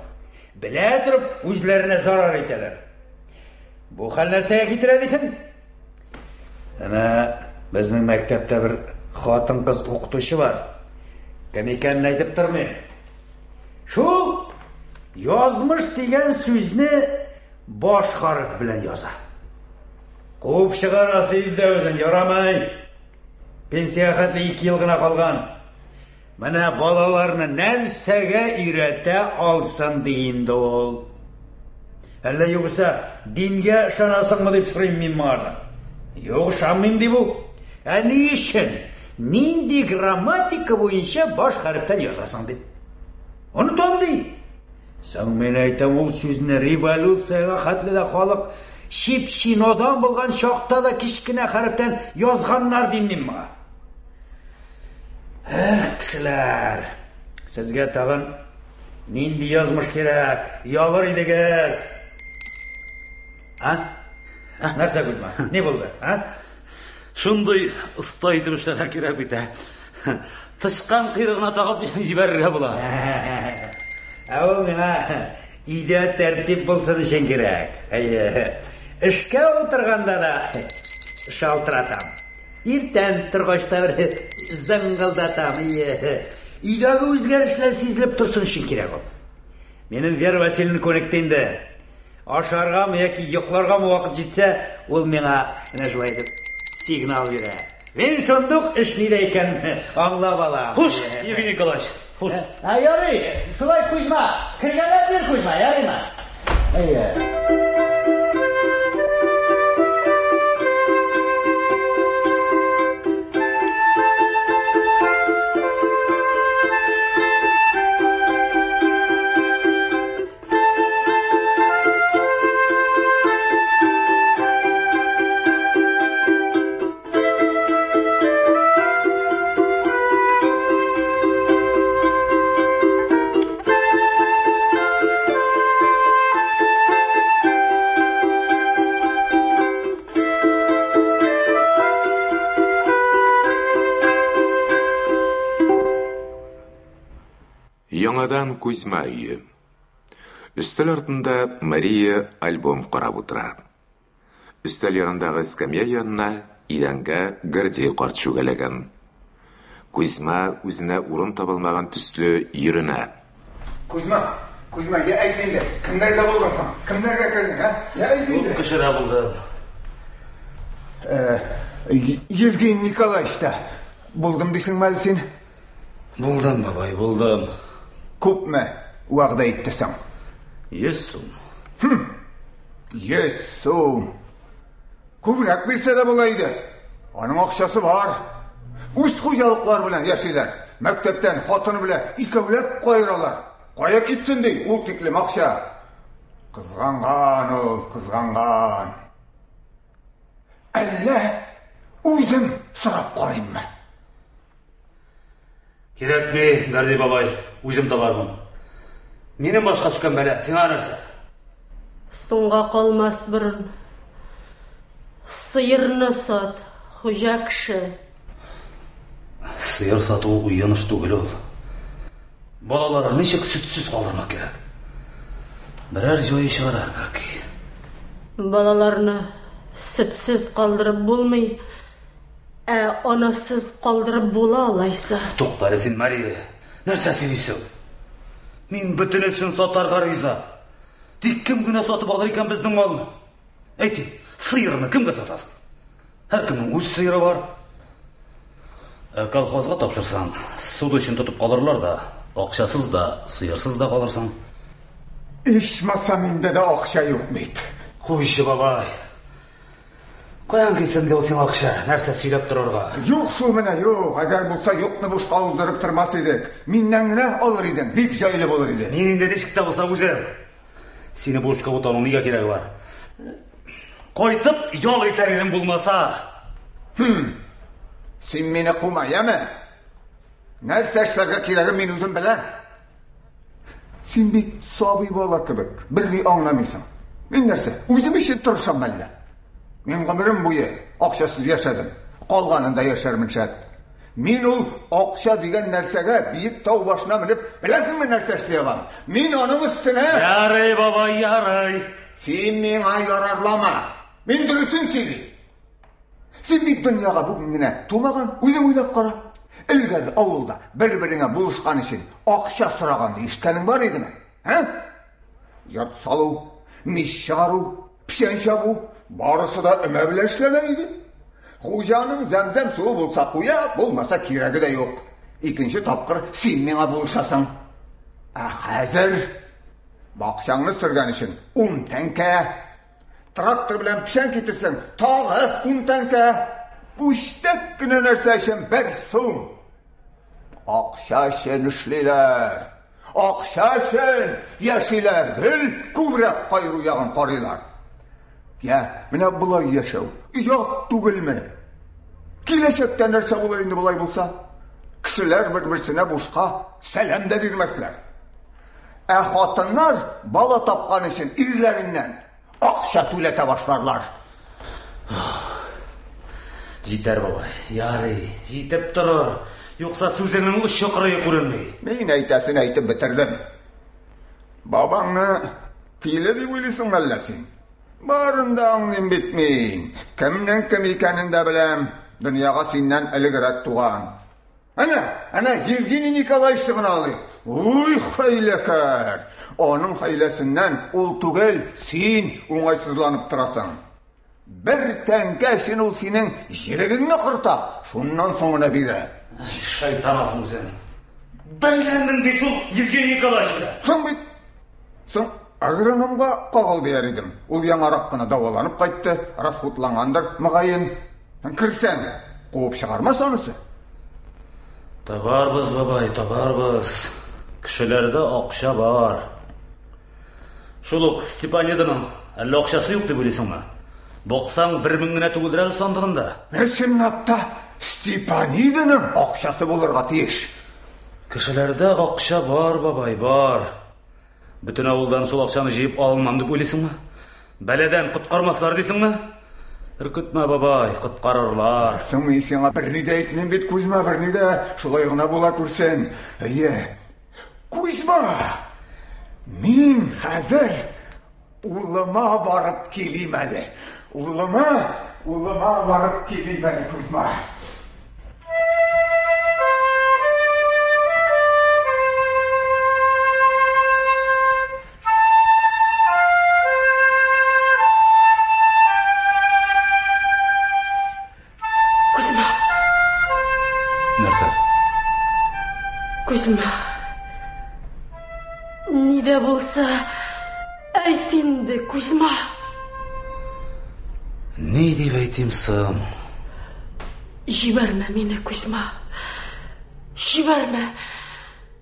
Белә торып, үзләренә зарар итәләр. Бу хәл нәрсәгә китерә дисең? Әнә безнең мәктәптә бер хатын-кыз укытучы бар. Кем икәнен әйтеп тормыйм. Шул язмыш дигән сүзне баш хәреф белән яза. Куып чыгарасы иде дә үзен, ярамый. Пенсиягә хәтле 2 ел гына калган. Менә балаларны нәрсәгә өйрәтә алсын ди инде ул. Әллә югыйсә дингә ышанасыңмы дип сорыйм мин моңардан. Юк, ышанмыйм ди бу. Ә ни өчен? Нинди грамматика буенча баш хәрефтән язасың дип. Онытам ди. Соң мин әйтәм, ул сүзне революциягә хәтле дә халык чип-чи надан булган чакта да кечкенә хәрефтән язганнар дим мин моңа. Эх, кешеләр, сезгә тагын нинди язмыш кирәк? Ялыр идегез. А? Нәрсә, Кузьма? Ни булды? А? Шундый оста итеп эшләргә кирәк бит, ә. Тычкан койрыгына тагып җибәрергә була. Ә ул миңа өйдә тәртип булсын өчен кирәк. Әйе. Эшкә утырганда да шалтыратам. Иртән торгач та бер зыңгылдатам. Әйе. Өйдәге үзгәрешләр сизелеп торсын өчен кирәк ул. Минем Вера Васильевна күнекте инде. Ашаргамы яки йокларгамы вакыт җитсә, ул миңа менә шулай итеп сигнал бирә. Мин шундук эш нидә икәнне аңлап алам. Хуш, Евгений Николаевич, хуш. Ә, ярый, шулай Кузьма, кергәләп бир, Кузьма, ярыймы? Әйе. Яңадан Кузьма өе. Өстәл артында Мария альбом карап утыра. Өстәл янындагы эскәмия янына идәнгә Гордей карт чүгәләгән. Кузьма үзенә урын табалмаган төсле йөренә. Кузьма, Кузьма, я әйт инде, кемнәрдә булдың соң? Кемнәргә кердең, ә? Я әйт инде. Күп кешедә булдым. Э, Евгений Николаевичта булдым дисеңме әле син? Булдым, бабай, булдым. Күпме вәгъдә итте соң? 100 сум. Хм. 100 сум. Күбрәк бирсә дә була иде. Аның акчасы бар. Үз хуҗалыклары белән яшиләр. Мәктәптән хатыны белән икәүләп каералар. Кая китсен ди ул тиклем акча. Кызганган ул, кызганган. Әллә үзем сорап карыйммы? Кирәкми, Гәрди бабай, үзем табармын. Минем башка төшкән бәла, сиңа нәрсә? Соңга калмас борын. Сыерны сат, хуҗа кеше. Сыер сату уен эш түгел ул. Балаларны ничек сөтсез калдырмак кирәк? Берәр җае чыгарар бәлки. Балаларны сөтсез калдырып булмый. Ә анасыз калдырып була алайса? Тукта әле син, Мария. Нәрсә сөйлисең? Мин бөтенесен сатарга риза. Тик кем генә сатып алыр икән безнең малны? Әйтик, сыерны кемгә сатасың? Һәркемнең үз сыеры бар. Ә колхозга тапшырсаң, суд өчен тотып калырлар да, акчасыз да, сыерсыз да калырсың. Ичмаса миндә дә акча юк бит. Куйчы, бабай. Каян килсен ди ул сиңа акча? Нәрсә сөйләп торырга? Юк шул менә, юк. Әгәр булса, юкны бушка уздырып тормас идек. Миннән генә алыр идең, бик җайлы булыр иде. Мин инде ничек тә булса үзем. Сине бу эшкә бутауның нигә кирәге бар? Кайтып ял итәр идең булмаса. Хм. Син мине кума, яме? Нәрсә эшләргә кирәген мин үзем беләм. Син бит сабый бала кебек, берни аңламыйсың. Мин нәрсә, үзем өчен тырышам әллә? Мин гомерем буе акчасыз яшәдем. Калганын да яшәрмен шәт. Мин ул акча дигән нәрсәгә биек тау башына менеп, беләсеңме нәрсә эшли алам? Мин аның өстенә... Ярый, бабай, ярый. Син миңа ярарлама. Мин дөресен сөйлим. Син бит дөньяга бүген генә тумаган, үзең уйлап кара. Элгәре авылда бер-береңә булышкан өчен акча сораганны ишеткәнең бар идеме? Ә? Йорт салу, мич чыгару, печән чабу, барысы да өмә белән эшләнә иде. Хуҗаның зәмзәм суы булса куя, булмаса кирәге дә юк. Икенче тапкыр син миңа булышасың. Ә хәзер... Бакчаңны сөргән өчен 10 тәңкә. Трактор белән печән китерсәң, тагы 10 тәңкә. Пүчтәк кенә нәрсә өчен 1 сум. Акча өчен эшлиләр. Акча өчен яшиләр, гел күбрәк кайру ягын карыйлар. Я, менә болай яшәү оят түгелме? Киләчәктә нәрсә булыр инде болай булса? Кешеләр бер-берсенә бушка сәлам дә бирмәсләр. Ә хатыннар бала тапкан өчен ирләреннән акча түләтә башларлар. Җитәр, бабай. Ярый, җитеп торыр. Юкса сүзеңнең очы кырые күренми. Мин әйтәсен әйтеп бетердем. Бабаңны тиле дип уйлыйсың әллә син? Барын да аңлыйм бит мин. Кемнең кем икәнен дә беләм. Дөньяга синнән элегрәк туган. Әнә, әнә Евгений Николаевичны гына алыйк. Уй, хәйләкәр! Аның хәйләсеннән ул түгел, син уңайсызланып торасың. Бер тәңкә өчен ул синең җелегеңне корта, шуннан соң гына бирә. Ай, шайтан алсын үзен. Бәйләндең бит шул Евгений Николаевич белән. Соң бит, соң агрономга кагыл дияр идем. Ул яңарак кына дәваланып кайтты, расхутлангандыр, мөгаен. Керсәң, куып чыгармас анысы. Табарбыз, бабай, табарбыз. Кешеләрдә акча бар. Шул ук Степаниданың әллә акчасы юк дип уйлыйсыңмы? Баксаң, 1000 генә түгелдер әле сандыгында. Ә чынлап та Степаниданың акчасы булырга тиеш. Кешеләрдә акча бар, бабай, бар. Бөтен авылдан шул акчаны җыеп алмам дип уйлыйсыңмы? Бәладән коткармаслар дисеңме? Өркетмә, бабай, коткарырлар. Соң мин сиңа берни дә әйтмим бит, Кузьма, берни дә. Шулай гына була күрсен. Әйе. Кузьма! Мин хәзер улыма барып килим әле. Улыма, улыма барып килим әле, Кузьма. Кузьма. Нәрсә? Кузьма. Ни дә булса, әйт инде, Кузьма. Ни дип әйтим соң? Җибәрмә мине, Кузьма. Җибәрмә.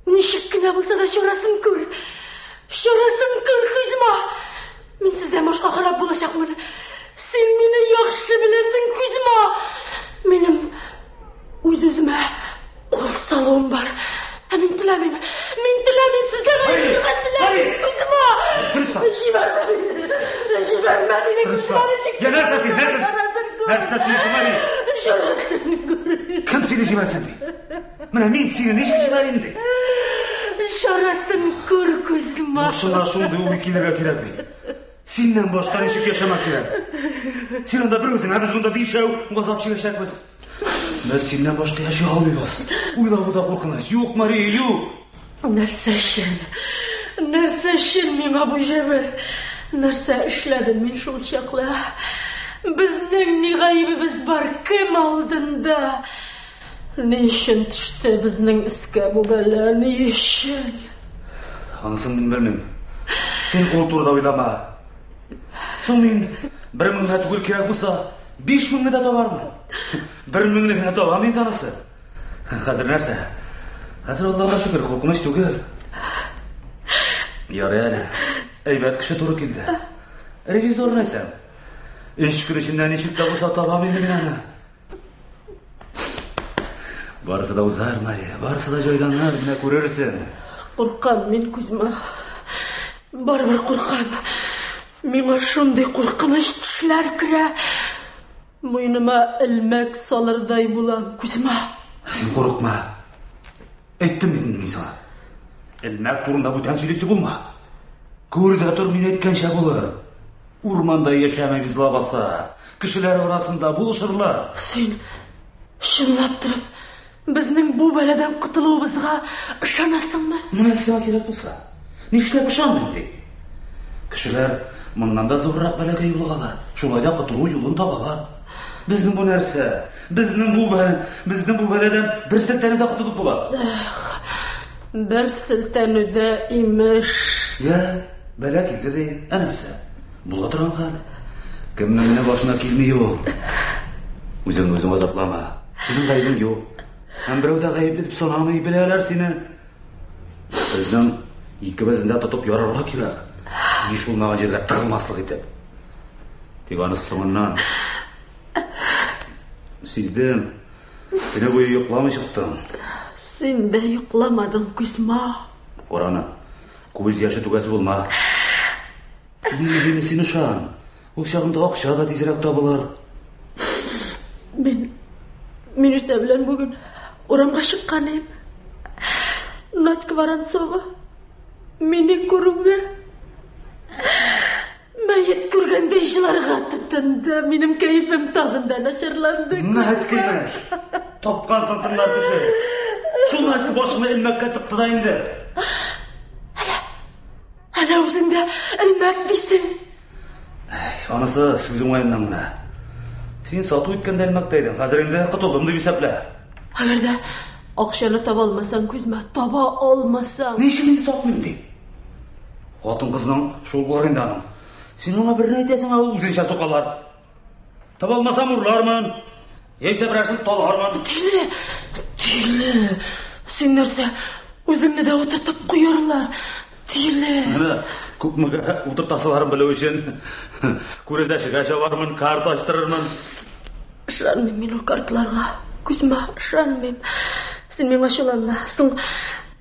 Ничек кенә булса да чарасын күр. Чарасын күр, Кузьма. Мин сездән башка харап булачакмын. Син мине яхшы беләсең, Кузьма. Минем үз-үземә кул салуым бар. Ә мин теләмим. Мин теләмим сездән аерылырга теләмим, Кузьма. Җибәрмә мине. Җибәрмә мине, Кузьма. Ничек Я нәрсә син, нәрсә? Нәрсә сөйлисең, Мари? Чарасын күр. Кем сине җибәрсен ди? Менә мин сине ничек җибәрим ди? Чарасын күр, Кузьма. Башыңа шундый уй килергә кирәк бит. Синнән башка ничек яшәмәк кирәк? Син анда бер үзең, ә без монда бишәү газап чигәчәкбез. Без синнән башка яши алмыйбыз. Уйлавы да куркыныч. Юк, Мария, юк. Нәрсә өчен? Нәрсә өчен миңа бу җәбер? Нәрсә эшләдем мин шул чаклы? Безнең ни гаебебез бар? Кем алдында? Ни өчен төште безнең өскә бу бәла? Ни өчен? Анысын мин белмим. Син ул турыда уйлама. Соң мин 1000 генә түгел кирәк булса, 5000 дә табармын. 1000 генә табам инде анысы. Хәзер нәрсә? Хәзер Аллага шөкер, куркыныч түгел. Ярый әле. Әйбәт кеше туры килде. Ревизорны әйтәм. Өч көн эчендә ничек тә булса табам инде мин аны. Барысы да узар, Мария, барысы да җайланыр, менә күрерсең. Куркам мин, Кузьма. Барыбер куркам. Миңа шундый куркыныч төшләр керә. Муеныма элмәк салырдай булам, Кузьма. Син курыкма. Әйттем бит мин сиңа. Элмәк турында бүтән сөйлисе булма. Күр дә тор, мин әйткәнчә булыр. Урманда яшәмибез лабаса. Кешеләр арасында булышырлар. Син чынлап торып безнең бу бәладән котылуыбызга ышанасыңмы? Менә сиңа кирәк булса. Нишләп ышанмыйм ди? Кешеләр моннан да зуррак бәлагә юлыгалар. Шулай да котылу юлын табалар. Безнең бу нәрсә? Безнең бу безнең бу бәладән бер селтәнүдә котылып була. Эх, бер селтәнүдә имеш. Я. Бәла килде ди, ә нәрсә? Була торган хәл. Кемнең генә башына килми ул. Үзеңне үзең азаплама. Синең гаебең юк. Һәм берәү дә гаепле дип санамый, беләләр сине. Безнең икебезне дә тотып ярырга кирәк. Еш булмаган җиргә тыгылмаслык итеп. Тик аны соңыннан сиздем. Төне буе йокламый чыктым. Син дә йокламадың, Кузьма. Караны. Күз яше түгәсе булма. Иң мөһиме син ышан. Ул чагында акча да тизрәк табылыр. Мин мин иртә белән бүген урамга чыккан идем. Надька Воронцова мине күрүгә мәет күргәндәй җыларга тотынды. Минем кәефем тагын да начарланды. Надька имеш. Тапкансың тыңлар кеше. Шул Надька башыңны элмәккә тыкты да инде. Әнә үзең дә элмәк дисең. Анысы сүз уңаеннан гына. Син сату иткәндә элмәктә идең, хәзер инде котылдым дип исәплә. Әгәр дә акчаны таба алмасаң, Кузьма, таба алмасаң. Ничек инде тапмыйм ди? Хатын-кызның шул булыр инде аның. Син аңа берне әйтәсең, ә ул үзенчә сукалар. Таба алмасам урлармын. Яисә берәрсен талармын. Тиле, тиле. Син нәрсә, үзеңне дә утыртып куярлар. Тиле. Менә күпмегә утыртасыларын белү өчен күрәзәчегә чабармын, карта ачтырырмын. Ышанмыйм мин ул картларга. Кузьма, ышанмыйм. Син миңа ачуланма. Соң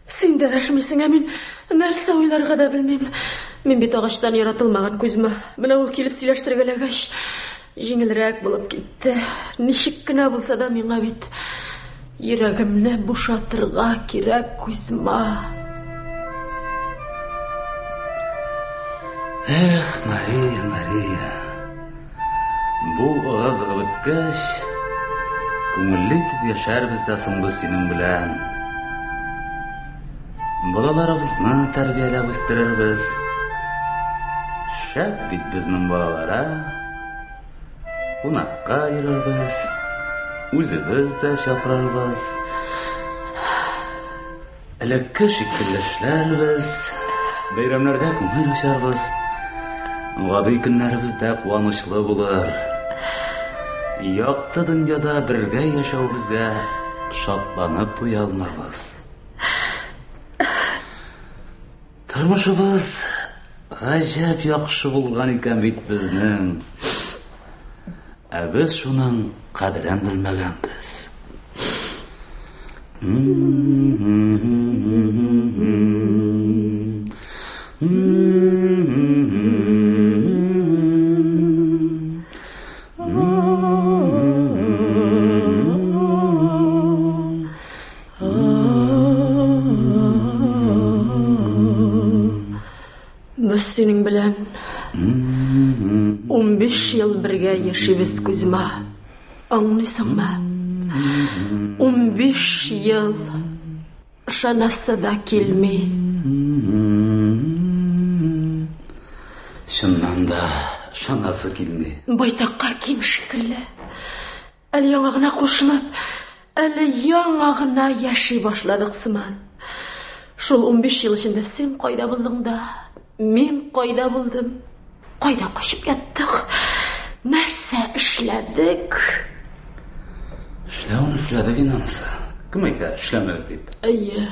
син дә дәшмисең, ә мин нәрсә уйларга да белмим. Мин бит агачтан яратылмаган, Кузьма. Менә ул килеп сөйләштергәләгәч, җиңелрәк булып китте. Ничек кенә булса да миңа бит йөрәгемне бушатырга кирәк, Кузьма. Эх, Мария, Мария. Бу ыгы-зыгы беткәч, күңелле итеп яшәрбез дә соң без синең белән. Балаларыбызны тәрбияләп үстерербез. Шәп бит безнең балалар, ә? Кунакка йөрербез, үзебез дә чакырырбыз. Элекке шикелле эшләрбез, бәйрәмнәрдә күңел ачарбыз. Гади көннәребез дә куанычлы булыр. Якты дөньяда бергә яшәүебезгә шатланып туя алмабыз. Тормышыбыз гаҗәп яхшы булган икән бит безнең. Ә без шуның кадерен белмәгәнбез. Без синең белән 15 ел бергә яшибез, Кузьма. Аңлыйсыңмы? 15 ел. Ышанасы да килми. Чыннан да ышанасы килми. Байтакка ким шикелле. Әле яңа гына кушылып, әле яңа гына яши башладык сыман. Шул 15 ел эчендә син кайда булдың да, мин кайда булдым? Кайда качып яттык? Нәрсә эшләдек? Эшләвен эшләдек инде анысы. Кем әйтә, эшләмәдек дип? Әйе.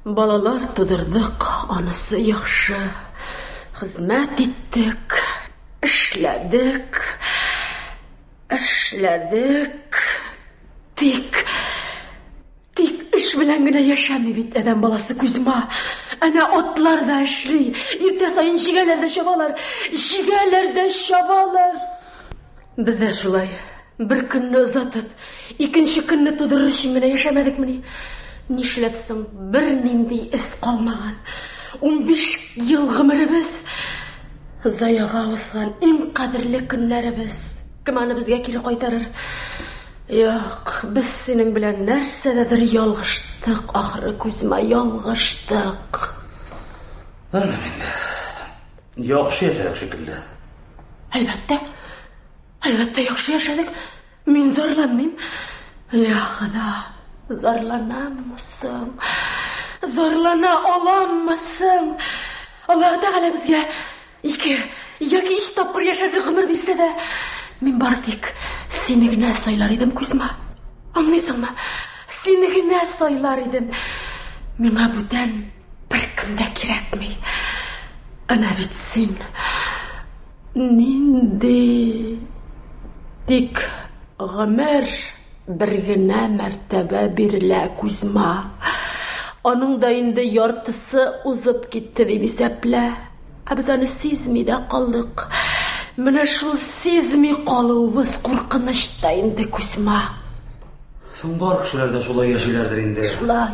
Балалар тудырдык, анысы яхшы. Хезмәт иттек, эшләдек. Эшләдек. Тик тик эш белән генә яшәми бит адәм баласы Кузьма. Әнә атлар да эшли. Иртә саен җигәләр дә чабалар. Җигәләр дә чабалар. Без дә шулай бер көнне озатып, икенче көнне тудырыр өчен генә яшәмәдекмени? Нишләп соң бернинди эз калмаган? 15 ел гомеребез заяга узган иң кадерле көннәребез. Кем аны безгә кире кайтарыр? Юк, без синең белән нәрсәдәдер ялгыштык, ахры, Кузьма, ялгыштык. Белмим инде. Яхшы яшәдек шикелле. Әлбәттә. Әлбәттә, яхшы яшәдек. Мин зарланмыйм. Я Хода, зарланаммы соң? Зарлана аламмы соң? Аллаһы Тәгалә безгә ике яки өч тапкыр яшәрлек гомер бирсә дә, мин бары тик сине генә сайлар идем, Кузьма. Аңлыйсыңмы? Сине генә сайлар идем. Миңа бүтән беркем дә кирәкми. Әнә бит син нинди тик гомер бер генә мәртәбә бирелә, Кузьма. Аның да инде яртысы узып китте дип исәплә. Ә без аны сизми дә калдык. Менә шул сизми калуыбыз куркыныч та инде, Кузьма. Соң бар кешеләр дә шулай яшиләрдер инде. Шулай.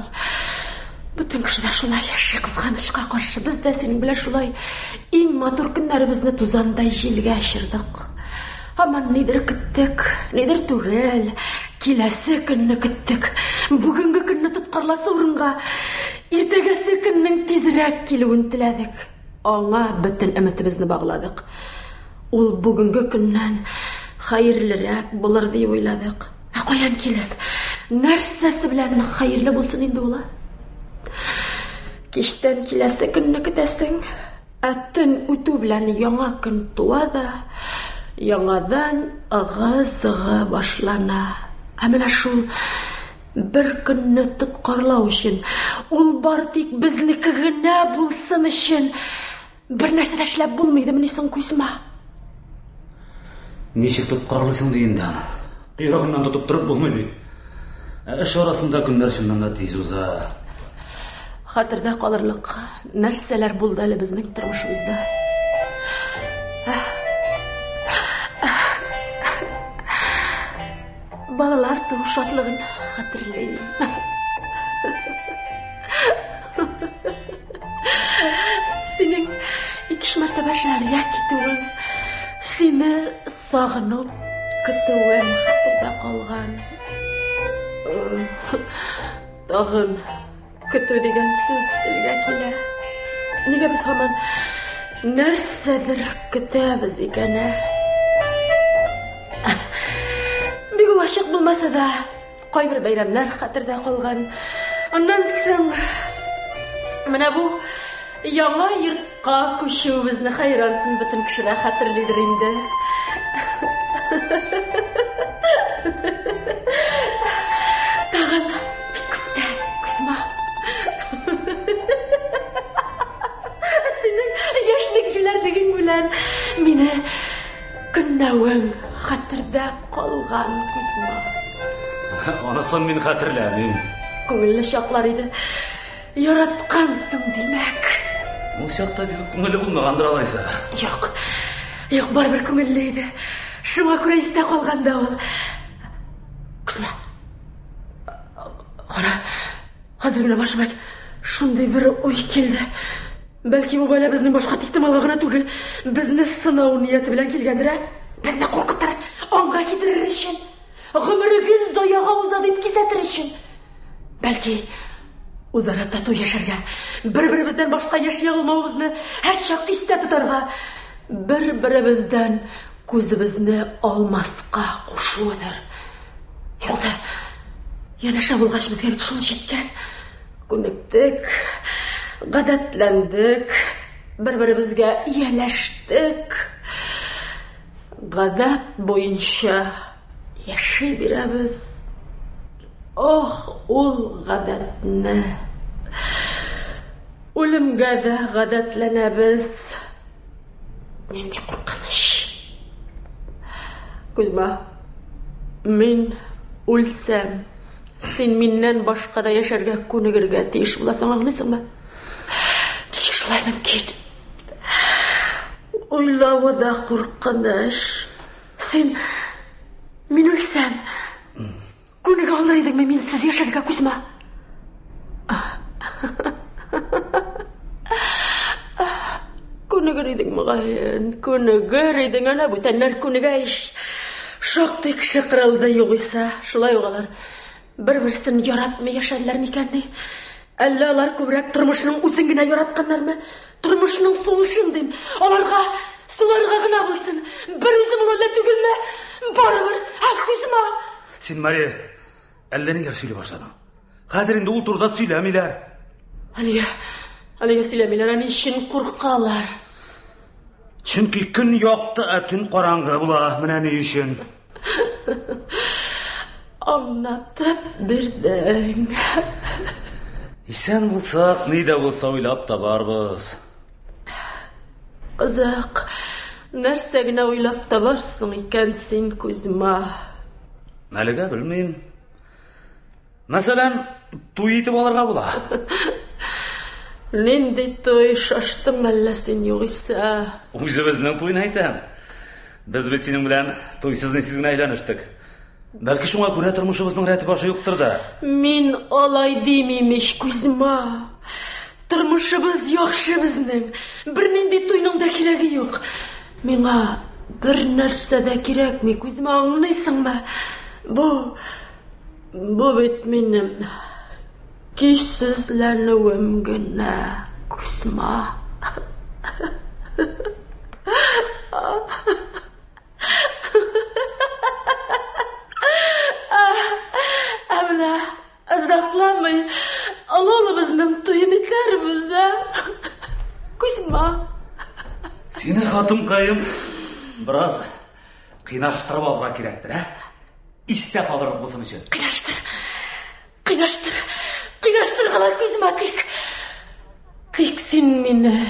Бөтен кеше дә шулай яши, кызганычка каршы. Без дә синең белән шулай иң матур көннәребезне тузандай җилгә очырдык. Һаман нидер көттек, нидер түгел. Киләсе көнне көттек. Бүгенге көнне тоткарласы урынга иртәгәсе көннең тизрәк килүен теләдек. Аңа бөтен өметебезне багладык. Ул бүгенге көннән хәерлерәк булыр дип уйладык. Ә каян килеп? Нәрсәсе белән хәерле булсын инде ул? Кичтән киләсе көнне көтәсең, ә төн үтү белән яңа көн туа да, яңадан ыгы-зыгы башлана. Ә менә шул бер көнне тоткарлау өчен, ул бары тик безнеке генә булсын өчен бер нәрсә дә эшләп булмый идемени соң, Кузьма? Ничек тоткарлыйсың ди инде аны? Койрыгыннан тотып торып булмый бит. Ә эш арасында көннәр чыннан да тиз уза. Хәтердә калырлык нәрсәләр булды әле безнең тормышыбызда? Балалар туу шатлыгын хәтерлим. Синең икеш мәртәбә шәһәргә китүең, сине сагынып көтүем хәтердә калган. Тагын көтү дигән сүз телгә килә. Нигә без һаман нәрсәдер көтәбез икән, ә? Бик үк ачык булмаса да, кайбер бәйрәмнәр хәтердә калган. Аннан соң менә бу яңа йортка күчүебезне хәйрансың бөтен кеше дә хәтерлидер инде. Тагын бик күптән, Кузьма. Синең яшьлек җүләрлегең белән мине көнләвең хәтердә калган, Кузьма. Анысын мин хәтерләмим. Күңелле чаклар иде. Яраткансың, димәк. Ул чакта бик күңелле булмагандыр алайса. Юк. Юк, барыбер күңелле иде. Шуңа күрә истә калган да ул. Кузьма. Кара, хәзер генә башыма шундый бер уй килде. Бәлки бу бәла безнең башка тиктомалга гына түгел, безне сынау нияте белән килгәндер, ә? Безне куркытыр, аңга китерер өчен. Гомерегез заяга уза дип кисәтер өчен. Бәлки, үзара тату яшәргә, бер-беребездән башка яши алмавыбызны һәрчак истә тотарга, бер-беребездән күзебезне алмаска кушуыдыр. Юкса, янәшә булгач безгә бит шул җиткән. Күнектек, гадәтләндек, бер-беребезгә ияләштек. Гадәт буенча яши бирәбез. Ох, ул гадәтне! Үлемгә дә гадәтләнәбез. Нинди куркыныч. Кузьма, мин үлсәм, син миннән башка да яшәргә күнегергә тиеш буласың, аңлыйсыңмы? Ничек шулай мөмкин? Уйлавы да куркыныч. Син мин үлсәм, күнегә алыр идеңме минсез яшәргә, Кузьма? Күнегер идең, мөгаен, күнегер идең, әнә бүтәннәр күнегә ич. Шактый кеше кырылды югыйсә, шулай ук алар бер-берсен яратмый яшәделәр микәнни? Әллә алар күбрәк тормышның үзен генә яратканнармы? Тормышның сулышын дим. Аларга суларга гына булсын. Бер үзем ул әллә түгелме? Барыбер, ә Кузьма? Син, Мария, әллә ниләр сөйли башладың. Хәзер инде ул турыда сөйләмиләр. Ә нигә? Ә нигә сөйләмиләр, ә ни өчен куркалар? Чөнки көн якты, ә төн караңгы була. Менә ни өчен. Аңлатып бирдең. Исән булсак, ни дә булса уйлап табарбыз. Кызык, нәрсә генә уйлап табарсың икән син, Кузьма? Әлегә белмим. Мәсәлән, туй итеп алырга була. Нинди туй, шаштың әллә син югыйсә? Үзебезнең туйны әйтәм. Без бит синең белән туйсыз нисез генә өйләнештек. Бәлки шуңа күрә тормышыбызның рәте башы юктыр да. Мин алай димим ич, Кузьма. Тормышыбыз яхшы безнең. Бернинди туйның да кирәге юк. Миңа бер нәрсә дә кирәкми, Кузьма, аңлыйсыңмы? Бу бу бит минем көйсезләнүем генә, Кузьма. Ә менә озакламый олы-улыбызның туен итәрбез, ә? Кузьма. Сине, хатынкаем, бераз кыйнаштырып алырга кирәктер, ә? Истә калырлык булсын өчен. Кыйнаштыр. Кыйнаштыр. Кыйнаштыр гына, Кузьма, тик. Тик син мине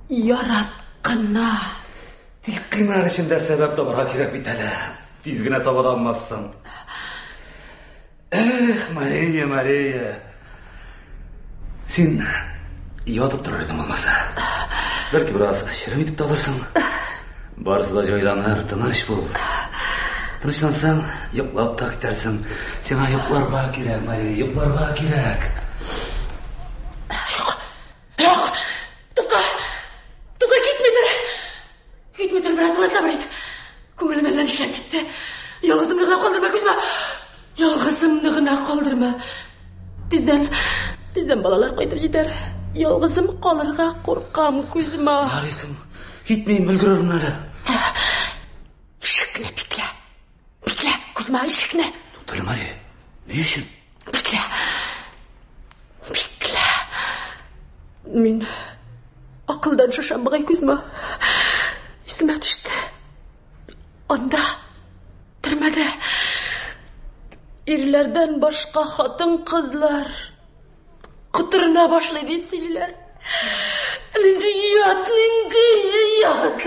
ярат кына. Тик кыйнар өчен дә сәбәп табарга кирәк бит әле. Тиз генә таба да алмассың. Эх, Мария, Мария. Син ятып торыр идең булмаса. Бәлки бераз черем итеп тә алырсың. Барысы да җайланыр, тыныч бул. Тынычлансаң, йоклап та китәрсең. Сиңа йокларга кирәк, Мария, йокларга кирәк. Юк, юк, тукта, тукта, китми тор. Китми тор, бераз гына сабыр ит. Күңелем әллә нишләп китте. Ялгызымны гына калдырма, Кузьма. Ялгызымны гына калдырма. Тиздән, тиздән балалар кайтып җитәр. Ялгызым калырга куркам, Кузьма. Ярыйсың. Китмим, өлгерермен әле. Ишекне биклә. Биклә, Кузьма, ишекне. Туктале, Мария. Ни өчен? Биклә. Биклә. Мин акылдан шашам бугай, Кузьма. Исемә төште. Анда, төрмәдә, ирләрдән башка хатын-кызлар котырына башлый дип сөйлиләр. Нинди ят, нинди ят.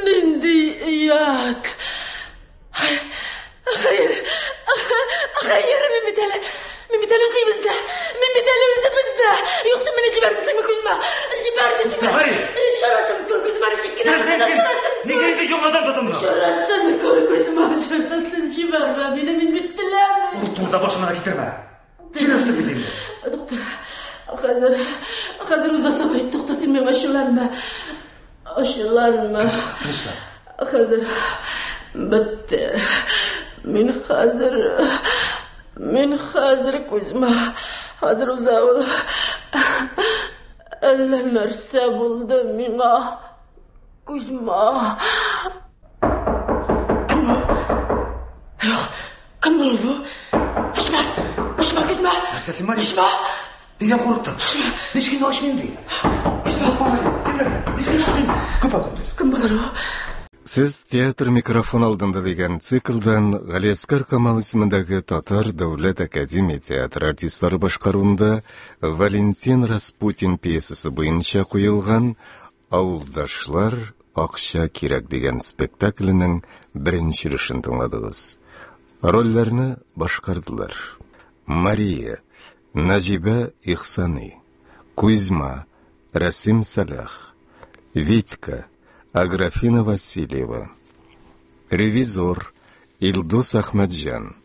Нинди ят. Хәер, хәер, мин бит әле, мин бит әле үзебездә, мин бит әле үзебездә. Юкса мине җибәрмисеңме, Кузьма? Җибәрмисеңме? Гарри! Чарасын күр, Кузьма, ничек кенә булса да чарасын күр. Нигә инде яңадан тотындың? Чарасын күр, Кузьма, чарасын җибәрмә мине, мин бит теләмим. Ул турыда башыңа да китермә. Сөйләштек бит инде. Тукта, хәзер, хәзер уза сабыр ит, тукта, син миңа ачуланма. Ачуланма. Тынычлан. Хәзер бетте. Мин хәзер, мин хәзер, Кузьма, хәзер уза ул. Әллә нәрсә булды миңа, Кузьма. Кем бу? Юк, кем булыр бу? Ачма, ачма, Кузьма. Нәрсә син, Мария? Ачма. Нигә курыктың? Ничек инде ачмыйм ди? Кузьма. Син нәрсә? Ничек инде ачмыйм? Көпә көндез. Кем булыр ул? Сез театр микрофон алдында дигән циклдан Галиәсгар Камал исемендәге Татар дәүләт академия театры артистлары башкаруында Валентин Распутин пьесасы буенча куелган Авылдашлар акча кирәк дигән спектакленең беренче өлешен тыңладыгыз. Рольләрне башкардылар. Мария, Наҗибә Ихсани, Кузьма, Рәсим Сәлах, Витька, Аграфина Васильева, Ревизор, Илдус Әхмәтҗан,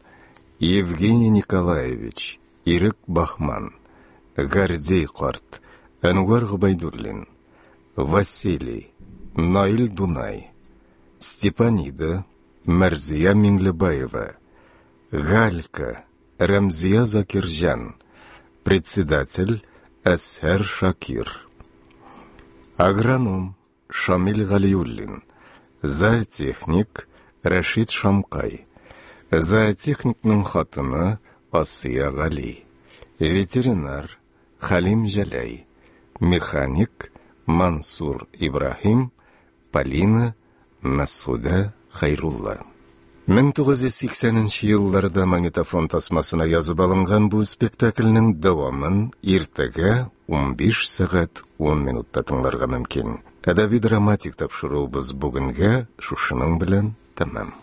Евгений Николаевич, Ирек Баһман, Гордей карт, Әнвәр Гобәйдуллин, Василий, Наил Дунай, Степанида, Мәрзия Миңлебаева, Галька, Рәмзия Закирҗан, председатель Әзһәр Шакир. Агроном Шамил Галиуллин, зоотехник Рәшит Шамкай, зоотехникның хатыны Асия Гали, Ветеринар Хәлим Җәләй, механик Мансур Ибраһим, Полина Мәсгудә Хәйрулла. 1980 нче елларда магнитофон тасмасына язып алынган бу спектакльнең дәвамын иртәгә 15 сәгать 10 минутта тыңларга мөмкин. Әдәби-драматик тапшыруыбыз бүгенгә шушының белән тәмам.